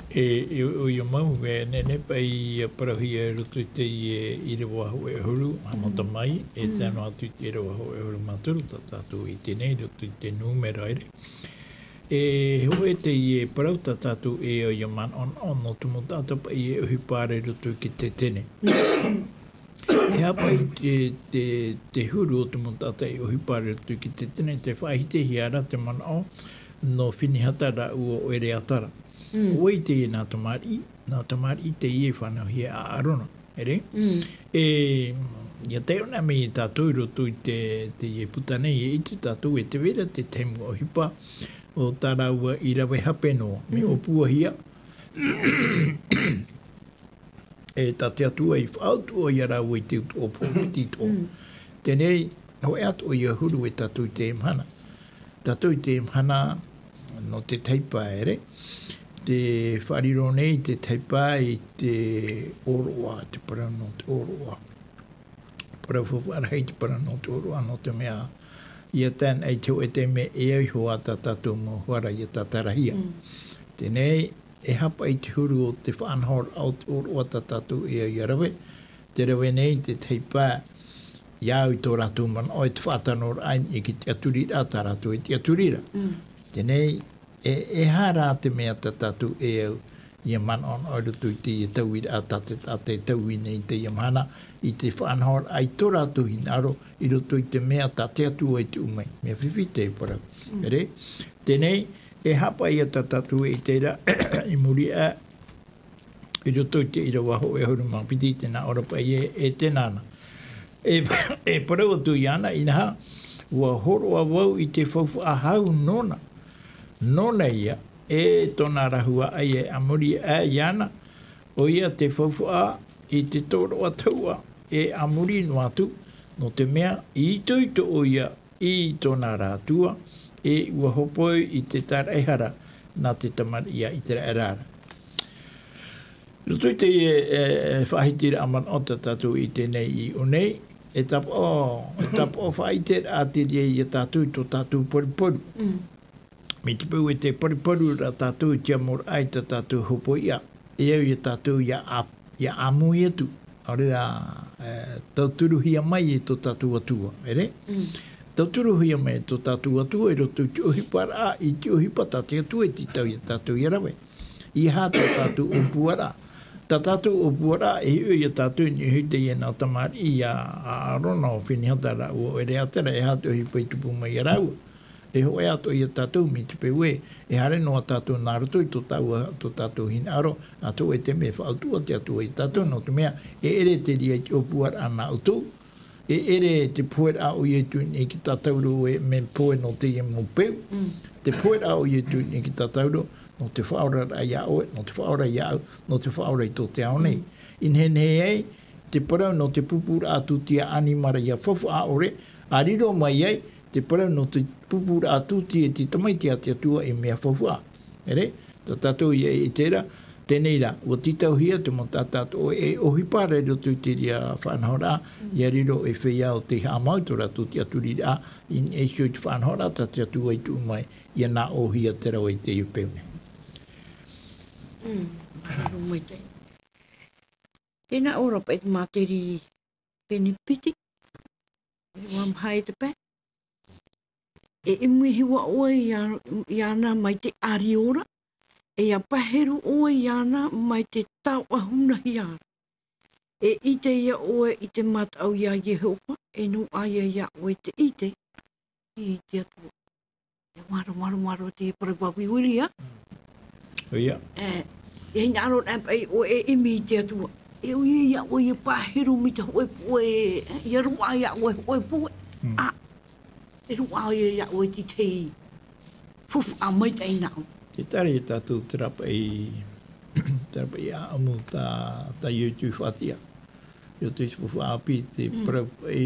E, e, ʻoia mau, e, nehenehe paʻi ia parauhia i roto i teie ʻīrava hōʻē ʻahuru, haʻamata mai, e tae noa atu i te ʻīrava hōʻē ʻahuru mā toru, tā tātou i teie nei, i roto i te Nūmera, ʻere. E hōʻē teie parau tā tātou e au ia manaʻonaʻo nō te mau taʻata paʻi e ʻohipa ra i roto i te tetene. E aha paʻi te, te, te huru o te mau taʻata e ʻohipa ra i roto i te tetene, tē faʻahitihia ra te manaʻo nō Fineatara rāua ʻo Eleatara. ʻO vai teie nā tamariʻi, nā tamariʻi teie e fānauhia e ʻĀrona. ʻEre? E, ia taiʻo mai tātou i roto i te, teie puta nei, e ʻite tātou e tē vai ra te tahi mau ʻohipa o tā rāua i rave hape noa, mea ʻōpuahia. E tā te Atua i faʻautuʻa ia rāua i te utuʻa pōpiti atoʻa. Teie nei, hōʻē atoʻa ia huru e tātou i teie mahana. Tātou i teie mahana, nō te taipa, ʻere. Tē faʻariro nei te taipa i te ʻōroʻa, te parau nō te ʻōroʻa. Parau faufaʻa rahi te parau nō te ʻōroʻa, nō te mea, ia tae noa i te hōʻē taime e au iho ā tā tātou mau hara ia tātarahia. Teie nei, e aha paʻi te huru o te faʻanahoraʻa o te ʻōroʻa tā tātou e au ia rave, tē rave nei te taipa ia au i tō rātou manaʻo e te faʻatanoraʻa i te tiʻaturiraʻa tā rātou e tiʻaturi ra. Teie nei, e, e aha rā te mea tā tātou e au ia manaʻonaʻo i roto i teie tauiraʻa tā te, tā te taui nei i teie mahana, i te faʻanahoraʻa i tō rātou hinaʻaro, i roto i te mea tā te Atua i tuʻu mai. Mea fifi te parau. ʻEre? Teie nei, e aha paʻi ia tā tātou e ʻite ra i muri aʻe, i roto i te ʻīrava hōʻē ʻahuru mā piti, tē nā ʻō ra paʻi ē, e te nāna. E, e parau atu iāna, inaha, ua hōroʻa vau i te faufaʻa hau nōna. Nōna ia, e tōna ra huaʻai e a muri aʻe iāna, ʻoia te faufaʻa i te tōroʻa tahuʻa e a muri noa atu, nō te mea, i itoito ʻoia i tōna ra Atua, e ua hōpoi i te tāraʻehara nā te tamariʻi a Iteraera ra. Roto i te, e, e, faʻahitiraʻa manaʻo tā tātou i teie nei i ʻō nei, e tāpaʻo, e tāpaʻo faʻaʻiteraʻa te reira ia tātou i tō tātou paruparu. Mai te peu e tē paruparu ra tātou i te amoraʻa i tā tātou hōpoiʻa, e au ia tātou ia ʻā, ia ʻāmui atu, ʻaore rā, e, tauturuhia mai e tō tātou Atua, ʻere? Tauturuhia mai e tō tātou Atua i roto i te ʻohiparaʻa, i te ʻohipa tā te Atua e tītau ia tātou ia rave. E aha tā tātou ʻōpuaraʻa? Tā tātou ʻōpuaraʻa, e hiʻo ia tātou i niʻa iho i teie nā tamariʻi a ʻĀrona ʻo Finehatara, ʻo Eleatara, e aha te ʻohipa i tupu mai ia rāua. E hōʻē atoʻa ia tātou mai te peu ē, e haere noa tātou nā roto i tō tāua, tō tātou hinaʻaro, ā, tō ʻoe te mea e faʻautuʻa te Atua ia tātou, nō te mea, e ʻere te reira i te ʻōpuaraʻa nā ʻoutou, e ʻere te poheraʻa o Ietu i niʻa i te tātauro e mea pohe nō teie mau peu. Te poheraʻa o Ietu i niʻa i te tātauro, nō te faʻaoraraʻa ia ʻoe, nō te faʻaora ia au, nō te faʻaora i tō te ao nei. I nehenehe ai, te parau nō te pupuraʻa tūtia ʻanimara ia faufaʻa ʻore, ʻa riro mai ai, te parau nō te pupuraʻa tūtia e te tamaiti a te Atua i mea faufaʻa. ʻEre, tā tātou ia i terā, teie nei rā, ʻua tītauhia te mau taʻata atoʻa e ʻohipa ra i roto i te reira faʻanahoraʻa, ia riro ei feiā ʻo tei haʻamau i tō rātou tiʻaturiraʻa, i niʻa iho i te faʻanahoraʻa tā te Atua i tuʻu mai, ia nā ʻōhia te rave i teie peu nei. Mm, māuruuru maitaʻi. Tēnā ʻoe ra paʻi te māteri pene piti, e ua maha e te pae. E ʻimuihi ʻoe iā, iāna mai te ʻāriora, e ʻia paheru ʻoe iāna mai te taoʻa hunahia ra. E ʻite ia ʻoe i te mataʻu iā Iehova, e nō ʻā ia iā ʻoe te ʻite i te Atua. E māuruuru, māuruuru, māuruuru te parau vāvīvī, ā? ʻOia. E, e hinaʻaro anaʻe paʻi ʻoe e ʻimi i te Atua. E ui ia ʻoe e paheru mai te hōʻē poʻe, e, ʻia roaʻa ia ʻoe hōʻē poʻe. Mm. Ā, e roaʻa ia, ia ʻoe te tahi faufaʻa maitaʻi nā ʻō. Tē taʻa ra ia tātou terā paʻi, terā paʻi ʻāʻamu tā, tā Ietu i faʻatiʻa. I roto i te faufaʻa ʻāpī, te parau paʻi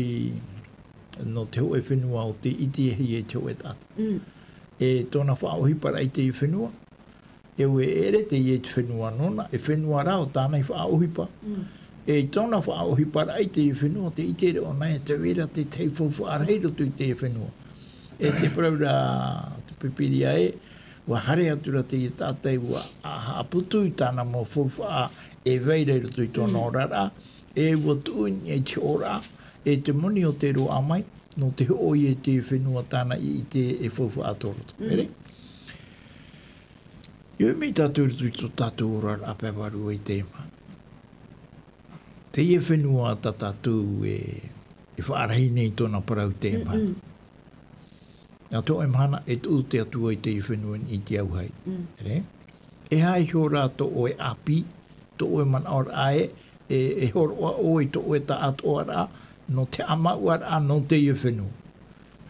nō te hōʻē fenua ʻo tei ʻitehia e te hōʻē taʻata. Mm. E tōna faʻaʻohiparaʻa i teie fenua, e ʻua ʻere teie te fenua nōna, e fenua rā ʻo tāna i faʻaʻohipa. Mm. E i tōna faʻaʻohiparaʻa i teie fenua, tē ʻite ra ʻōna e tē vai ra te tahi faufaʻa rahi i roto i teie fenua. E te parau ra te Pīpīria ē, ʻua haere atu ra teie taʻata ē ʻua haʻaputu i tāna mau faufaʻa e vai ra i roto i tōna oraraʻa, e ʻua tuʻu i niʻa i te hōroʻa, e te moni o te roaʻa mai, nō te hoʻo ia i te fenua tāna i ʻite e faufaʻa tō roto. Mm. ʻEre? ʻIa ʻimi tātou i roto i tō tātou oraraʻa pae vārua i teie mahana. Teie fenua tā tātou e, e faʻarahi nei tōna parau i teie mahana. Mm-mm. Nā te hōʻē mahana e tuʻu te Atua i teie fenua i te auahi. Mm. ʻEre? E aha iho rā tō ʻoe ʻāpī, tō ʻoe manaʻoraʻa ē, e, e hōroʻa ʻoe i tō ʻoe taʻatoʻaraʻa, nō te haʻamāuʻaraʻa nō teie fenua.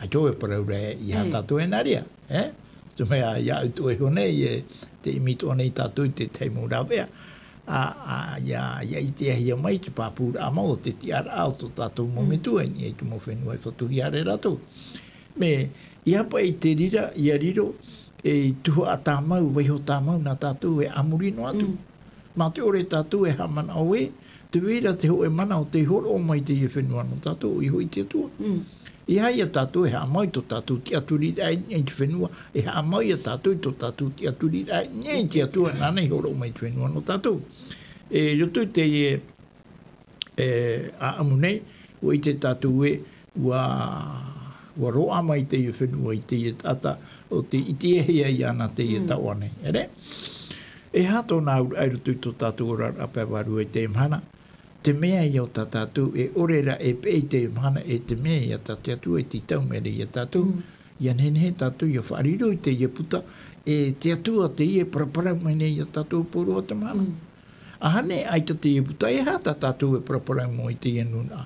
ʻAita e parau ra ē, ʻeiaha tātou e nā reira, ē? Te mea, ʻia au atoʻa iho nei, e, tē ʻimi atoʻa nei tātou i te tahi mau rāveʻa, ā, ā, ʻia, ʻia ʻitehia mai te pāpūraʻa mau o te tiʻaraʻa o tō tātou mau metua i niʻa i te mau fenua e fatuhia ra e rātou. Mea, ʻeiaha paʻi te reira, ʻia riro, e tuhaʻa tāmau, vaiiho tāmau nā tātou e a muri noa atu. Mm. Mā te ʻore tātou e haʻamanaʻo ē, tē vai ra te hōʻē mana ʻo tei hōroʻa mai i teie fenua nō tātou, ʻoia hoʻi te Atua. Mm. ʻEiaha ia tātou e haʻamau i tō tātou tiʻaturiraʻa i niʻa i te fenua, e haʻamau ia tātou i tō tātou tiʻaturiraʻa i niʻa i te Atua, nāna i hōroʻa mai i te fenua nō tātou. E, i roto i teie, e, ʻāʻamu nei, ʻua ʻite tātou ē, ʻua, ʻua roaʻa mai teie fenua i teie taʻata, ʻo tei ʻitehia iāna teie taoʻa nei. ʻEre? E aha tōna auraʻa i roto i tō tātou oraraʻa pae vārua i teie mahana? Te mea ia ʻo tā tātou, e ʻore ra e peʻe i teie mahana, e te mea ia tā te Atua e tītau mai ra ia tātou. Mm. ʻIa nehenehe tātou ʻia faʻariro i teie puta, e te Atua teie e paraparau mai nei ia tātou pauroa te mahana. Mm. ʻAhani, ʻaita teie puta, e aha tā tātou e paraparau mau i teie nūnaʻa?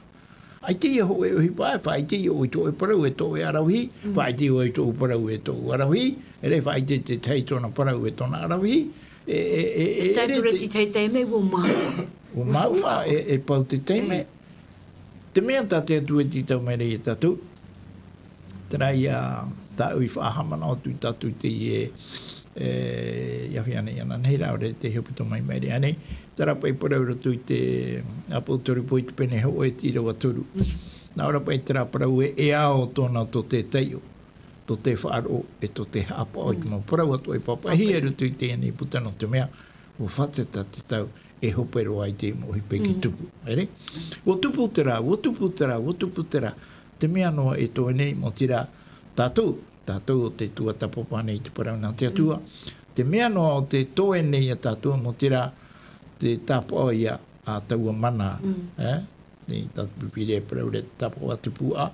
ʻAita ia hōʻē ʻohipa, e faʻaʻite ia ʻoe i tō ʻoe parau, e tō ʻoe ʻaravihi, mm, faʻaʻite ʻoe i tōʻu parau, e tōʻu ʻaravihi, ʻere faʻaʻite te tahi tōna parau, e tōna ʻaravihi, e, e, e, e, e, tātou e, te, te tahi taime, ʻua māuʻa. ʻUa māuʻa, e, e pau te taime. Mm. Te mea tā te Atua e tītau mai ra ia tātou, terā ia tāʻu i faʻahaʻamanaʻo atu ia tātou i teie, e, i ʻahiʻahi ānei, ʻia nehenehe rā, ʻaore te hepetoma i maʻiri ānei, terā paʻi parau i roto i te ʻĀpōsetolo Paula i te pene hōʻē, te ʻīrava toru. Mm. Nā ʻō ra paʻi terā parau ē, e ao tōna tō te taiʻo, tō te faʻaroʻo, e tō te haʻapaʻo i te mau parau atoʻa e pāpaʻihia i roto i teie nei puta, nō te mea, ʻua fātata te tau, e hope roa i te mau ʻohipa i tupu. ʻEre? ʻUa tupu terā, ʻua tupu terā, ʻua tupu terā. Te mea noa e toe nei, mau terā tātou, tātou ʻo tē tuatāpapa nei i te parau nā te Atua. Mm. Te mea noa ʻo tē toe nei ia tātou, mau terā te tāpaʻo ia a taua mana, mm, e? Nei tā te Pīpīria e parau ra te tāpaʻo a te pūaʻa.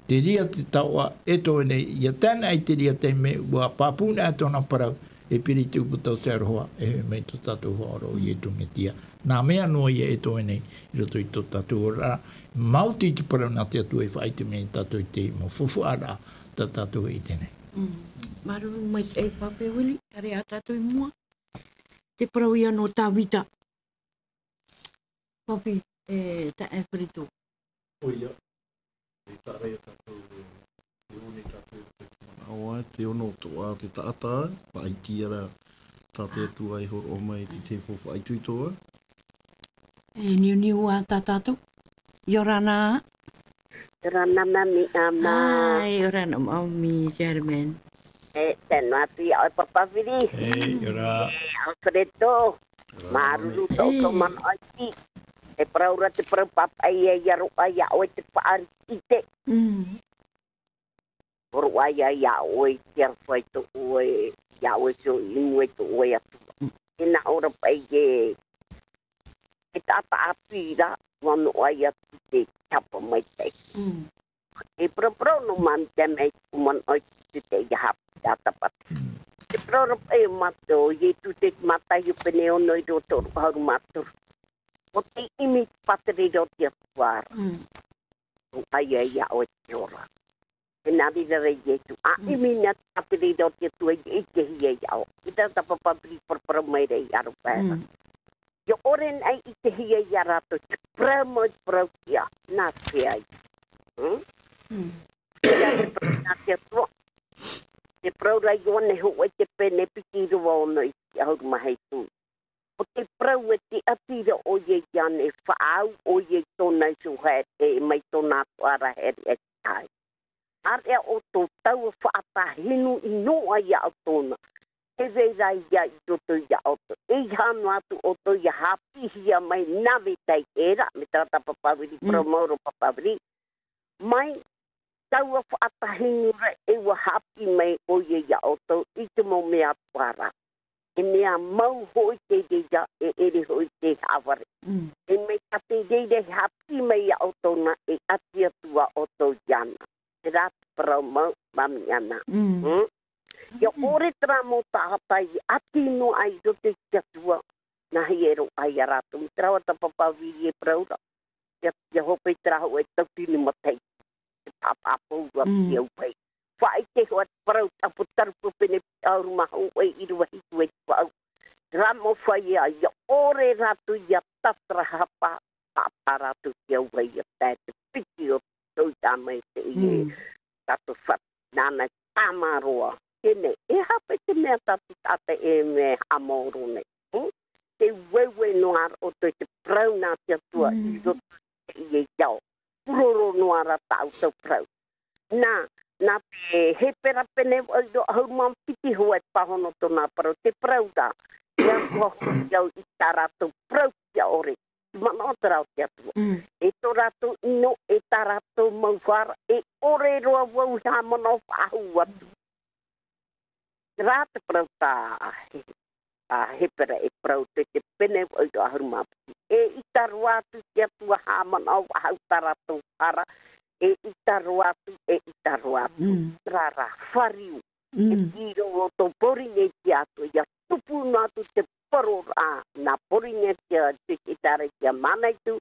Te reira te taoʻa e toe nei, ʻia tae ana i te reira taime, ʻua pāpū ana tōna parau, e piri te ʻūputa o te aroha, e hoʻi mai tō tātou Faʻaora ʻo Iesu Mesia. Nā mea noa ïa e toe nei, i roto i tō tātou oraraʻa, maoti te parau nā te Atua e faʻaʻite mai ia tātou i te mau faufaʻaraʻa, tā tātou e ʻite nei. Mm. Māuruuru maitaʻi Pape Willie, haere ā tātou i mua. Te parau ïa nō Tavita. Papi, e, taeaʻe Firitu. ʻOia. E taʻa ia tātou, e, e one tātou, te manaʻo ā, te ono toʻa, te taʻata, faʻaiti ia rā, tā te Atua e hōroʻa mai, te, te faufaʻa itoito ā. E niuniu ā tā tātou. ʻIa ora na. ʻIa ora na, Mami, ʻĀma. Ai, ʻia ora na, Mami, Germaine. E, tē nā atu ia ʻoe, Papa Viri. E, ʻia ora. E, Alfredo. Māuruuru tō ʻoutou manaʻo iti. E parau ra te parau pāpaʻi e ʻia roaʻa ia ʻoe te paʻari ʻite. Mm. Roaʻa ia ʻoe i te aroha i tō ʻoe, ia ʻoe i tō ʻoe Atua. Mm. E nā ʻō ra paʻi e, e taʻata ʻāpī ra, ʻua noaʻa ia te hapa maitaʻi. Mm. E paraparau nō Mami Temi, ʻua manaʻo i te, te, ia haʻapiʻi tāpati. Mm. Te parau ra paʻi o Mataio, Iesu te Mataio pene ono i roto toru ʻahuru mā toru. ʻO tei ʻimi te pātireia o te Atua ra. Mm. ʻO ʻoia ia ʻoe te ora. E nā reira rā Iesu, a Mm. ʻimi na te pātireia o te Atua i, i te hia ia ʻoe. I tā Papa Viri paraparau mai ra i aro pae ra. Mm. ʻIa ʻore na i te hia ia rātou, te parau mau, te parau ïa, nā te ai. Hmm? Hmm. Te ai te parau nā te Atua. Te parau ra Ioane hōʻē te pene piti, rua ono i te ʻahuru mā hitu. ʻO te parau e tiʻatira ʻoia iāna, e faʻaau ʻoia i tōna iho haere, e mai tōna atoʻa ra haere e tahi. ʻĀreʻa ʻoutou taua faʻatāhinu i noaʻa ia ʻoutou na. Tē vai ra ia i roto ia ʻoutou. ʻEiaha noa atu ʻoutou ia haʻapiʻihia mai nā mea taiʻo ra, mai terā Papa Viri, Mm. parau mau ra Papa Viri. Mai taua faʻatāhinu ra ʻe ʻua haʻapiʻi mai ʻoia ia ʻoutou i te mau mea atoʻa ra. E mea mau hoʻi te reira, e ʻere hoʻi te haʻavare. Mm. E mai tā te reira e haʻapiʻi mai ia ʻoutou na, e ʻati atu ā ʻoutou iāna. Terā te parau mau, Mami, ʻana. Mm. Hmm? ʻIa Mm. ʻore terā mau taʻata i ʻati noa i roto i te Atua, nā hea e roaʻa ia rātou. Mai terā ʻoe Papa Viri e parau ra. ʻIa, ʻia hope terā hōʻē tauatini mataʻi. Te pāpāpū ra Mm. ki au pai. Faʻaʻite hoʻi te parau Tapu Tarupu pene piti ʻahuru mā hōʻē, ʻīrava hitu e te vaʻu. Terā mau feiā, ʻia ʻore rātou ʻia tātarahapa, pāpā rātou te auahi ʻia tae te piti o tō tāmau i te ie. Mm. Tātou fatu, nāna i tāmā roa. Teie nei, e aha paʻi te mea tā te taʻata e mea haʻamaoro nei? Hmm? Te ueue noa ra ʻoutou i te parau nā te Atua Mm. i roto i te ie i te ao. Pūroro noa ra tā ʻoutou parau. Nā, nā te Hepera pene vaʻu ʻahuru mā piti hōʻē pāhono tōna parau, te parau ra, ʻia faʻahoʻi au i tā rātou parau tiʻa ʻore. Te manaʻo terā o te Atua. Mm. E tō rātou ʻino, e tā rātou mau hara, e ʻore roa vau e haʻamanaʻo faʻahou atu. Terā te parau tā, tā Hepera e parau te, te pene vaʻu ʻahuru mā piti. E ʻita roa atu te Atua haʻamanaʻo faʻahou tā rātou hara, e ʻita roa atu, e ʻita roa atu. Mm. Terā rā, fāriu. Mm. E piro o tō Porinetia atu, ʻia tupu noa atu te poro ra, nā Porinetia, te, te ʻēkālesia Mānaitu,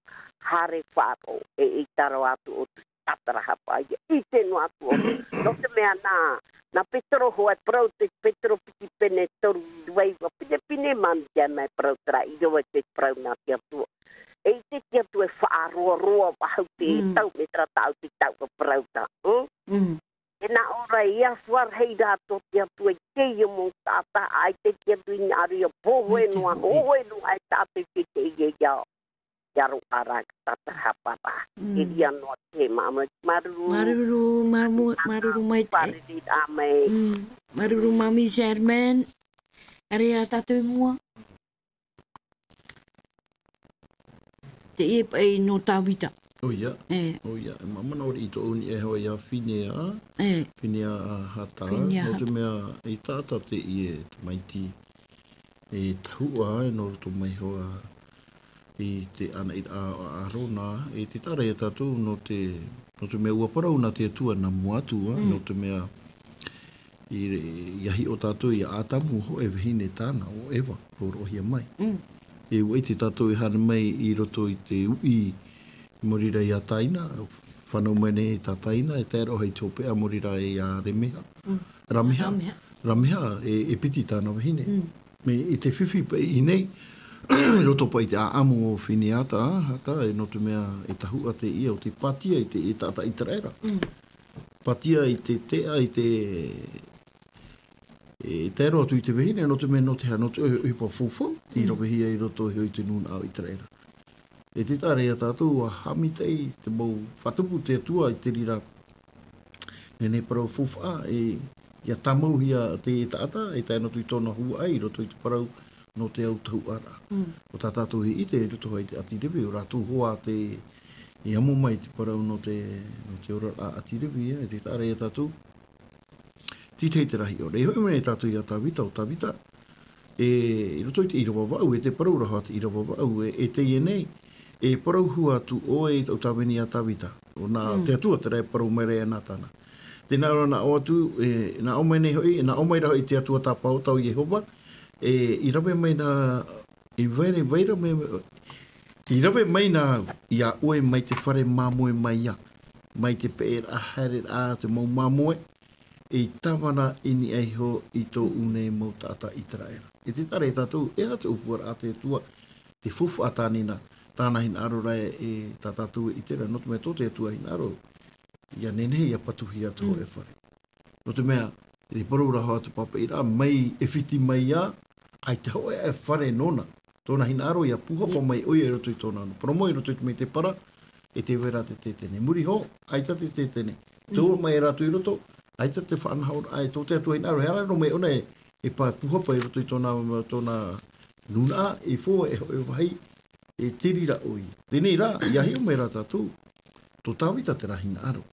haere faʻaroʻo, e ʻita roa atu ʻoutou tātarahapa, ʻia ʻite noa atu ʻoutou. Nō te mea nā, nā Petero hoʻi e parau, te Petero piti pene toru, ʻīrava iva, pinepine Mami Temi e parau terā, ʻīrava te parau nā te Atua. E ʻite te Atua e faʻaroaroa faʻahou te Mm. tau, mai terā tāʻu te tau ka parau tā. Hmm? Mm. E nā ʻō ra, e ʻafarahi rā tō te Atua i teie mau taʻata, ʻaita te Atua i hinaʻaro ʻia pohe noa, ʻoe noa e tātou te, te, ia, ia, ia roaʻa ra, tātarahapa ra. Mm. E ʻia noa te māmā, māuruuru. Māuruuru, māuruuru, māuruuru maitaʻi. Fārereiraʻa mai. Mm. Māuruuru Mami Germaine. Haere ā tātou i mua. Teie paʻi nō Tavita. ʻOia. E. ʻOia. E manaʻo ʻore i tōʻu niʻa hoʻi iā Finea. E. Finea a Hata. Finea Hata. Nō te mea e taʻata teie tamaiti. E tahuʻa, e nō roto mai hoʻi i te ʻānaʻiraʻa a ʻĀrona. E tē taʻa ra ia tātou nō te Nō te mea ʻua parau nā te Atua nā mua atu, ā, nō te mea i, i hiʻo tātou iā Atamu, hōʻē vahine tāna, ʻo Eva, hōroʻahia mai. E ʻua ʻite tātou e haere mai i roto i te uʻi, i muri rā iā Taina, fānau mai nei tā Taina, e tae roa hoʻi i te hopeʻa i muri rā iā Remeha. Rameha. Rameha, e, e piti tāna vahine. Me i te fifi paʻi i ʻō nei, i roto paʻi i te ʻāʻamu o Fineata, ā, ʻaita, e nō te mea e tahuʻa teie ʻo tei pātia i te, i te taʻata ʻĪteraʻera. Pātia i te teʻa, i te, e tae roa atu i te vahine, nō te mea nō te aha, nō te ʻohipa faufau, tei ravehia i roto iho i te nūnaʻa o ʻĪteraʻera. E te taʻa ra iā tātou, ʻua haʻamaitaʻi te mau faʻatupu te Atua i te reira. Nehenehe parau faufaʻa, e, ʻia tāmauhia te taʻata, e tae noa atu i tōna huaʻai, i roto i te parau nō te autahuʻaraʻa. ʻO tā tātou e ʻite, i roto hoʻi i te ʻĀti Revi, ʻo rātou hoʻi te, i amo mai te parau nō te, nō te oraraʻa ʻĀti Revi, e, e te taʻa ra iā tātou, Tei te, tei te rahi ʻore. E hoʻi mai nei tātou iā Tāvita, ʻo Tāvita, e, i roto i te ʻīrava vaʻu, e te parau ra hoʻi te ʻīrava vaʻu, e, e teie nei, e parau hua atu ʻoe i taʻu tāvini iā Tāvita. ʻO nā te Atua terā e parau mai ra iā Nātana. Tē nā ʻō ra, nā ʻō atu, e, nā ʻō mai nei hoʻi, nā ʻō mai ra hoʻi te Atua tāpaʻo, tau Iehova, e, i rave mai nā, i vai ra, vai ra mai, i rave mai nā au iā ʻoe mai te fare māmoe mai ā, mai te peʻeraʻa haereraʻa, te mau māmoe, i tāvana i niʻa iho i tōʻu nei mau taʻata ʻĪteraʻera. E te taʻa ra iā tātou, e aha te ʻōpuaraʻa a te Atua, te faufaʻa tāna, tāna hinaʻaro ra e, e tā tātou e ʻite ra, nō te mea tō te Atua hinaʻaro, ʻia nehenehe ʻia patuhia te hōʻē fare. Nō te mea, i te parau ra hoʻi te pāpaʻiraʻa, mai ʻAifiti mai ā, ʻaita hōʻē fare nōna. Tōna hinaʻaro ʻia pūhapa mai ʻoia i roto i tōna anō. Parau mau i roto i te, mai te para, e tē vai ra te tētene. Muri iho, ʻaita te tētene. Tē ora mai rātou i roto, ʻaita te faʻanahoraʻa, e tō te Atua hinaʻaro, e haere noa mai ʻōna e, e pā pūhapa i roto i tōna, tōna nūnaʻa, i fō e hōʻē vāhi, e te reira ʻoia. Teie rā, ʻia hiʻo mai ra tātou, tō Tāvita terā hinaʻaro.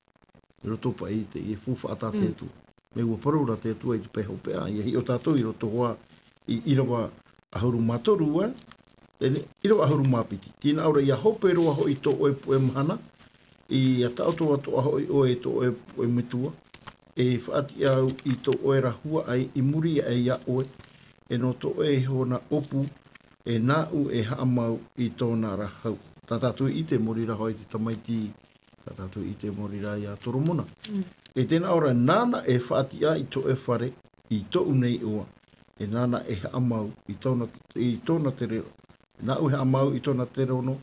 I roto paʻi i te, i te faufaʻa tā te Atua. Mea ʻua parau ra te Atua i te pae hopeʻa, ʻia hiʻo tātou i roto hoʻi i ʻīrava ʻahuru mā toru, ē? Teie, ʻīrava ʻahuru mā piti. Tē nā ʻō ra, ʻia hope roa hoʻi tō ʻoe puʻe mahana, ʻia taʻoto atoʻa hoʻi ʻoe i tō ʻoe puʻe metua, e faʻatiʻa au i tō ʻoe ra huaʻai i muri aʻe iā ʻoe, e nō tō ʻoe iho na ʻōpū, e nāʻu e haʻamau i tōna ra hau. Tā tātou e ʻite, mōrī ra hoʻi te tamaiti, tā tātou e ʻite, mōrī ra iā Toromona. E tē nā ʻō ra, nāna e faʻatiʻa i tō ʻoe fare, i tōʻu nei iʻoa, e nāna e haʻamau i tōna, i tōna tere, nāʻu e haʻamau i tōna terono,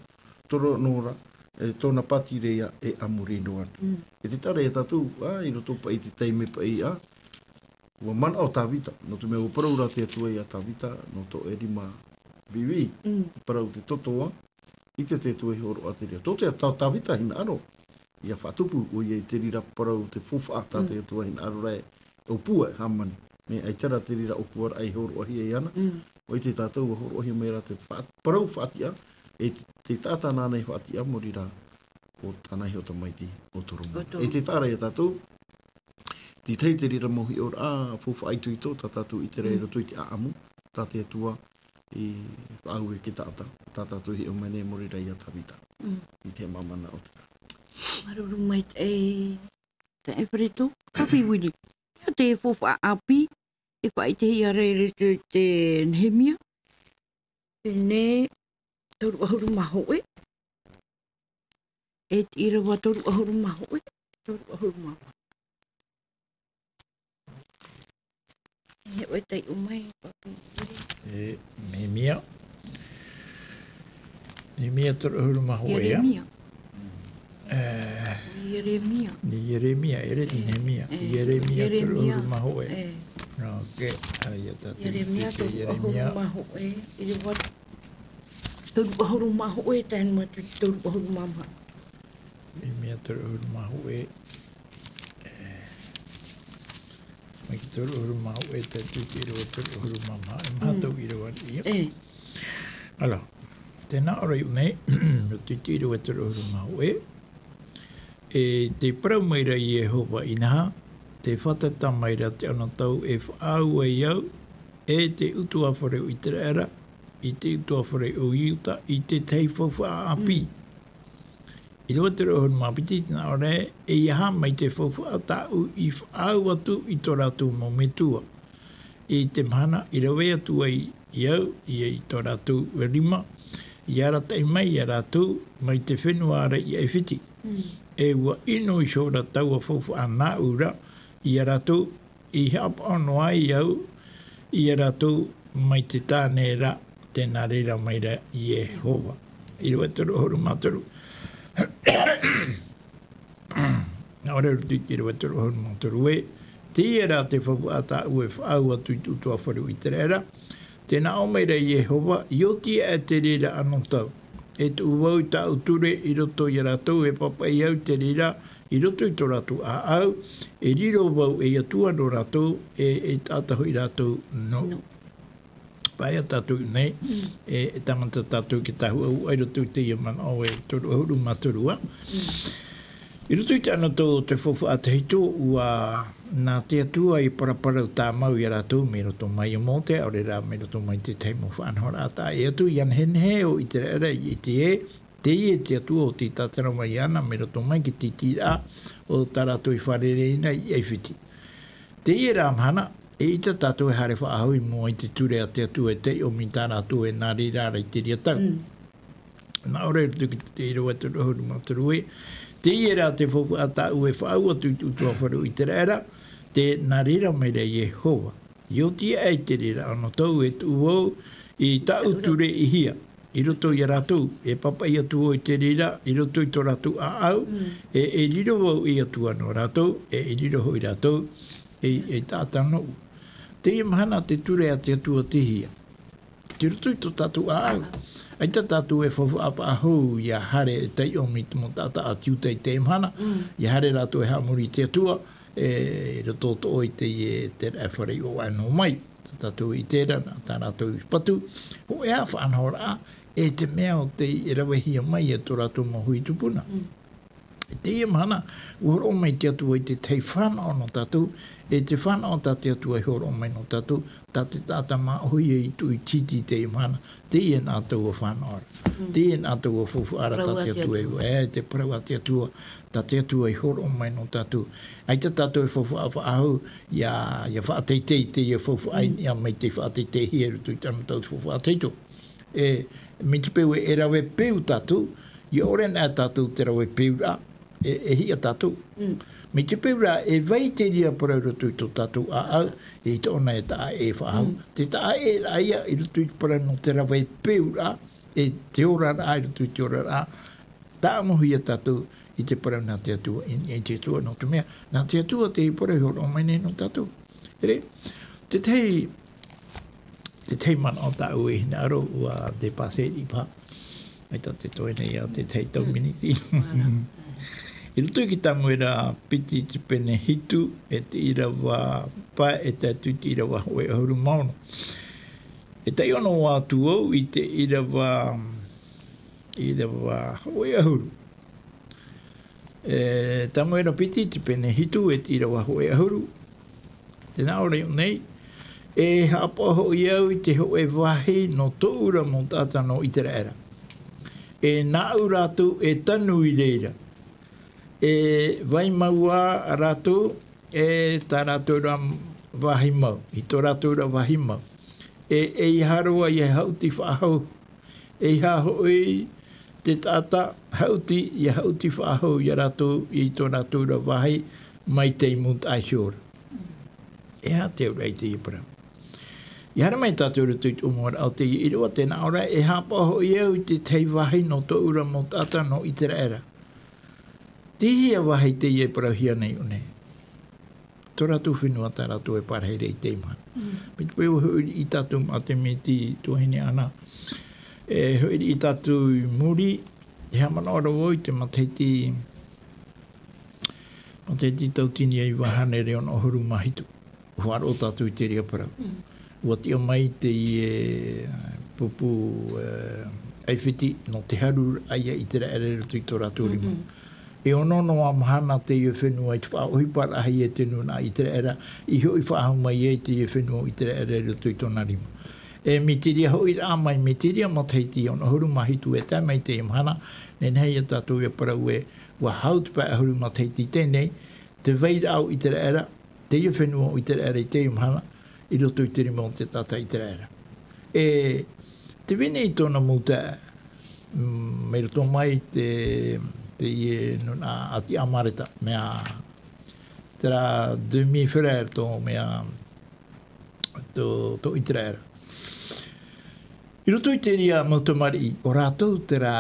terono ra, e tōna pātireia e a muri noa atu. E te taʻa ra iā tātou, ā, i roto paʻi i te taime paʻi, ā, ʻua manaʻo Tāvita, nō te mea ʻua parau ra te Atua iā Tāvita, nō tō ʻoe rima viʻiviʻi, parau te toto, ā, ʻite te Atua e hōroʻa te reira. Tō te, tā Tāvita hinaʻaro, ʻia faʻatupu ʻoia i te reira parau te faufaʻa tā te Atua hinaʻaro ra e ʻōpua e hāmani. Mea ʻaita rā te reira ʻōpuaraʻa i hōroʻahia iāna, ʻua ʻite tātou ʻua hōroʻahia mai rā te fa-, parau faʻatiʻa, e te, te taʻata nāna i faʻatiʻa mōrī ra ʻo tāna iho tamaiti ʻo Toromona. E te taʻa ra iā tātou, tei tahi te reira mau hiʻoraʻa faufaʻa itoito, tā tātou e ʻite ra i roto i te ʻāʻamu, tā te Atua i faʻaue i te taʻata, tā tātou e hiʻo mai nei mōrī ra iā Tāvita. I te māmāna o te. Māuruuru maitaʻi, e, te Efereto, Papi Wiri. Ia te faufaʻa ʻāpī, e faʻaʻitehia ra i roto i te Nehemia. Pene toru ʻahuru mā hōʻē. E te ʻīrava toru ʻahuru mā hōʻē, toru ʻahuru mā vaʻu. E ʻoe taiʻo mai, Papi. E, Nehemia. Nehemia toru ʻahuru mā hōʻē, ā? Ieremia. E. Ieremia. Ieremia, ʻeʻere Nehemia. E, Ieremia toru ʻahuru mā hōʻē. E. Ok, ʻaita tātou i Ieremia toru ʻahuru mā hōʻē, ʻīrava toru ʻahuru mā hōʻē, tae noa atu i te toru ʻahuru mā maha. Ieremia toru ʻahuru mā hōʻē, e, mai te toru ʻahuru mā hōʻē, tae atu i te ʻīrava toru ʻahuru mā maha, e maha tau ʻīrava ia. E. Alors, tē nā ʻō ra i ʻō nei, roto i te ʻīrava toru ʻahuru mā hōʻē, e tē parau mai ra Iehova inaha, tē fātata mai ra te anotau e faʻaau ai au, e te ʻutuāfare o Iteraera, i te ʻutuāfare o Iuta, i te tahi faufaʻa ʻāpī. ʻīrava toru ʻahuru mā piti, tē nā ʻō ra, ʻeiaha mai te faufaʻa tāʻu i faʻaau atu i tō rātou mau metua. I te mahana i rave atu ai i au, i, i tō rātou rima, i arataʻi mai ia rātou mai te fenua ra i ʻAifiti. Mm. E ʻua ʻino iho ra taua faufaʻa nāʻu ra ia rātou, i haʻapaʻo noa ai au ia rātou mai te tāne ra, tē nā reira mai ra Iehova. ʻĪrava toru ʻahuru mā toru. Nā ʻō ra, ʻIrava toru ʻahuru mā toru ē, teie rā te faufaʻa tāʻu e faʻaau atu i te ʻutuāfare o ʻĪteraʻera, tē nā ʻō mai ra Iehova, i oti aʻe te reira anotau. E tuʻu vau i tāʻu ture i roto ia rātou, e pāpaʻi au i te reira i roto i tō rātou ʻāʻau, e riro vau ei Atua nō rātou, e, e taʻata hoʻi rātou nōʻu. Paʻi ia tātou nei, mm, e, e tāmata tātou i te tahuʻa ua i roto i teie manaʻo e toru ʻahuru mā toru ā. Mm. I roto i te anotau o te faufaʻa tahito, ʻua, nā te Atua i paraparau tāmau ia rātou mai roto mai ia Mōte, ʻaore rā mai roto mai te tahi mau faʻanahoraʻa taʻa ʻē atu, ia nehenehe ʻo ʻĪteraʻera i ʻite ē, teie te Atua ʻo tei tātara mai iāna mai roto mai i te tītīraʻa o tā rātou i fārereiraʻa i ʻAifiti. Teie rā mahana, eʻita tātou e haere faʻahou i mua i te ture a te Atua e taiʻo mai tā rātou e nā reira ra i te reira tau. Mm. Nā ʻō ra i roto i te ʻīrava toru ʻahuru mā toru ē, teie rā te faufaʻa tāʻu e faʻaau atu i te ʻutuāfare o ʻĪteraʻera, tē nā reira mai ra Iehova. I oti aʻe i te reira anotau e tuʻu vau i tāʻu ture i hia, i roto ia rātou, e pāpaʻi atu vau i te reira, i roto i tō rātou ʻāʻau, mm, e, e riro vau ei Atua nō rātou, e, e riro hoʻi rātou ei, ei taʻata nōʻu. Teie mahana te ture a te Atua tei hea? Tei roto i tō tātou ʻāʻau. ʻAita tātou e faufaʻa faʻahou ia haere e taiʻo mai i te mau taʻata a te Iuta i teie mahana, mm, ia haere rātou e haʻamori i te Atua, e, i roto atoʻa i teie, te raʻi fare i ʻō aʻe noa mai. Tā tātou i terā, nā tā rātou i patu, hōʻē ā faʻanahoraʻa, e te mea ʻo tei ravehia mai e tō rātou mau hui tupuna. Mm. I teie mahana, ʻua hōroʻa mai te Atua i te tahi fānaʻo nō tātou, e te fānaʻo tā te Atua i hōroʻa mai nō tātou, tā te taʻata māʻohi e i tuʻu i te hiti i teie mahana, teie nā taua fānaʻo ra. Mm. Teie nā taua faufaʻa ra tā te Atua e, e, te parau a te Atua, tā te Atua i hōroʻa mai nō tātou. ʻAita tātou e faufaʻa faʻahou, ia, ia faʻateitei teie faufaʻa, mm, i niʻa mai tei faʻateiteihia i roto i te anotau o te faufaʻa tahito. E, mai te peu e, e rave peu tātou, ʻia ʻore anaʻe tātou te rave peu ra, e, e hiʻa tātou. Mm. Mai te peu ra, e vai te reira parau i roto i tō tātou ʻāʻau, e ʻaita ʻōna e taʻa ʻē faʻahou. Mm. Te taʻa ʻē ra ia i roto i te parau nō te rave peu ra, e te oraraʻa, i roto i te oraraʻa, tāʻamuhia tātou i te parau nā te Atua, i, i te Atua nō te mea, nā te Atua te parau i hōroʻa mai nei nō tātou. Here, te tahi, te tahi manaʻo tāʻu e hinaʻaro, ʻua dépasser i paha. ʻAita te toe nei au te tahi tau, mm, miniti. Māna. I roto i te Tamuera piti te pene hitu, e te ʻīrava pae, e tae atu i te ʻīrava hōʻē ʻahuru mā ono. E taiʻo noa atu vau i te ʻīrava, ʻīrava hōʻē ʻahuru. E, Tamuera piti, te pene hitu, e te ʻīrava hōʻē ʻahuru. Tē nā ʻō ra i ʻō nei, e haʻapaʻo hoʻi au i te hōʻē vāhi nō tōʻu ra mau taʻata nō ʻĪteraʻera. E nāʻu rātou e tanu i reira. E vai mau ā rātou, e tā rātou ra vāhi mau, i tō rātou ra vāhi mau. E, ʻeiaha roa ia haʻuti faʻahou, ʻeiaha hoʻi te taʻata haʻuti, ia haʻuti faʻahou ia rātou i tō rātou ra vāhi mai te mau taʻata iho ra. E aha te auraʻa i teie parau? ʻIa haere mai tātou i roto i te ʻōmuaraʻa o teie ʻīrava, tē nā ʻō ra, e haʻapaʻo hoʻi au i te tahi vāhi nō tōʻu ra mau taʻata nō ʻĪteraʻera. Tei hea vāhi teie e parauhia nei i ʻō nei? Tō rātou fenua tā rātou e parahi ra i teie mahana. Mm. Mai te peu ʻua hōʻē riʻi tātou, mā te mea te tuahine Ana, e hōʻē riʻi tātou i muri, e haʻamanaʻo ra vau i te matahiti, matahiti tauatini e iva hānere ono ʻahuru mā hitu. ʻUa faʻaroʻo tātou i te reira parau. Mm. ʻUa tiʻa mai teie pupu, e, ʻAifiti, nō te haru ra ia ʻĪteraʻera i roto i tō rātou rima. Mm-hmm. E ono noa mahana teie fenua i te faʻaʻohiparaʻahia e te nūnaʻa ʻĪteraʻera, i hoʻi faʻahou mai ai teie fenua o ʻĪteraʻera i roto i tōna rima. E mea te reira hoʻi raʻa mai, mea te reira matahiti ono ʻahuru mā hitu e tae mai teie mahana, nehenehe ia tātou e parau ē, ʻua hau te pae ʻahuru matahiti i teie nei, te vairaʻa o ʻĪteraʻera, teie fenua o ʻĪteraʻera i teie mahana, i roto i te rima o te taʻata ʻĪteraʻera. E te vine i tōna mau taeaʻe, mm, mai roto mai te, teie nūnaʻa ʻāti Amareta, mea, terā demi-frère tō, mea, tō, tō ʻĪteraʻera. I roto i te reira mau tamariʻi, ʻo rātou terā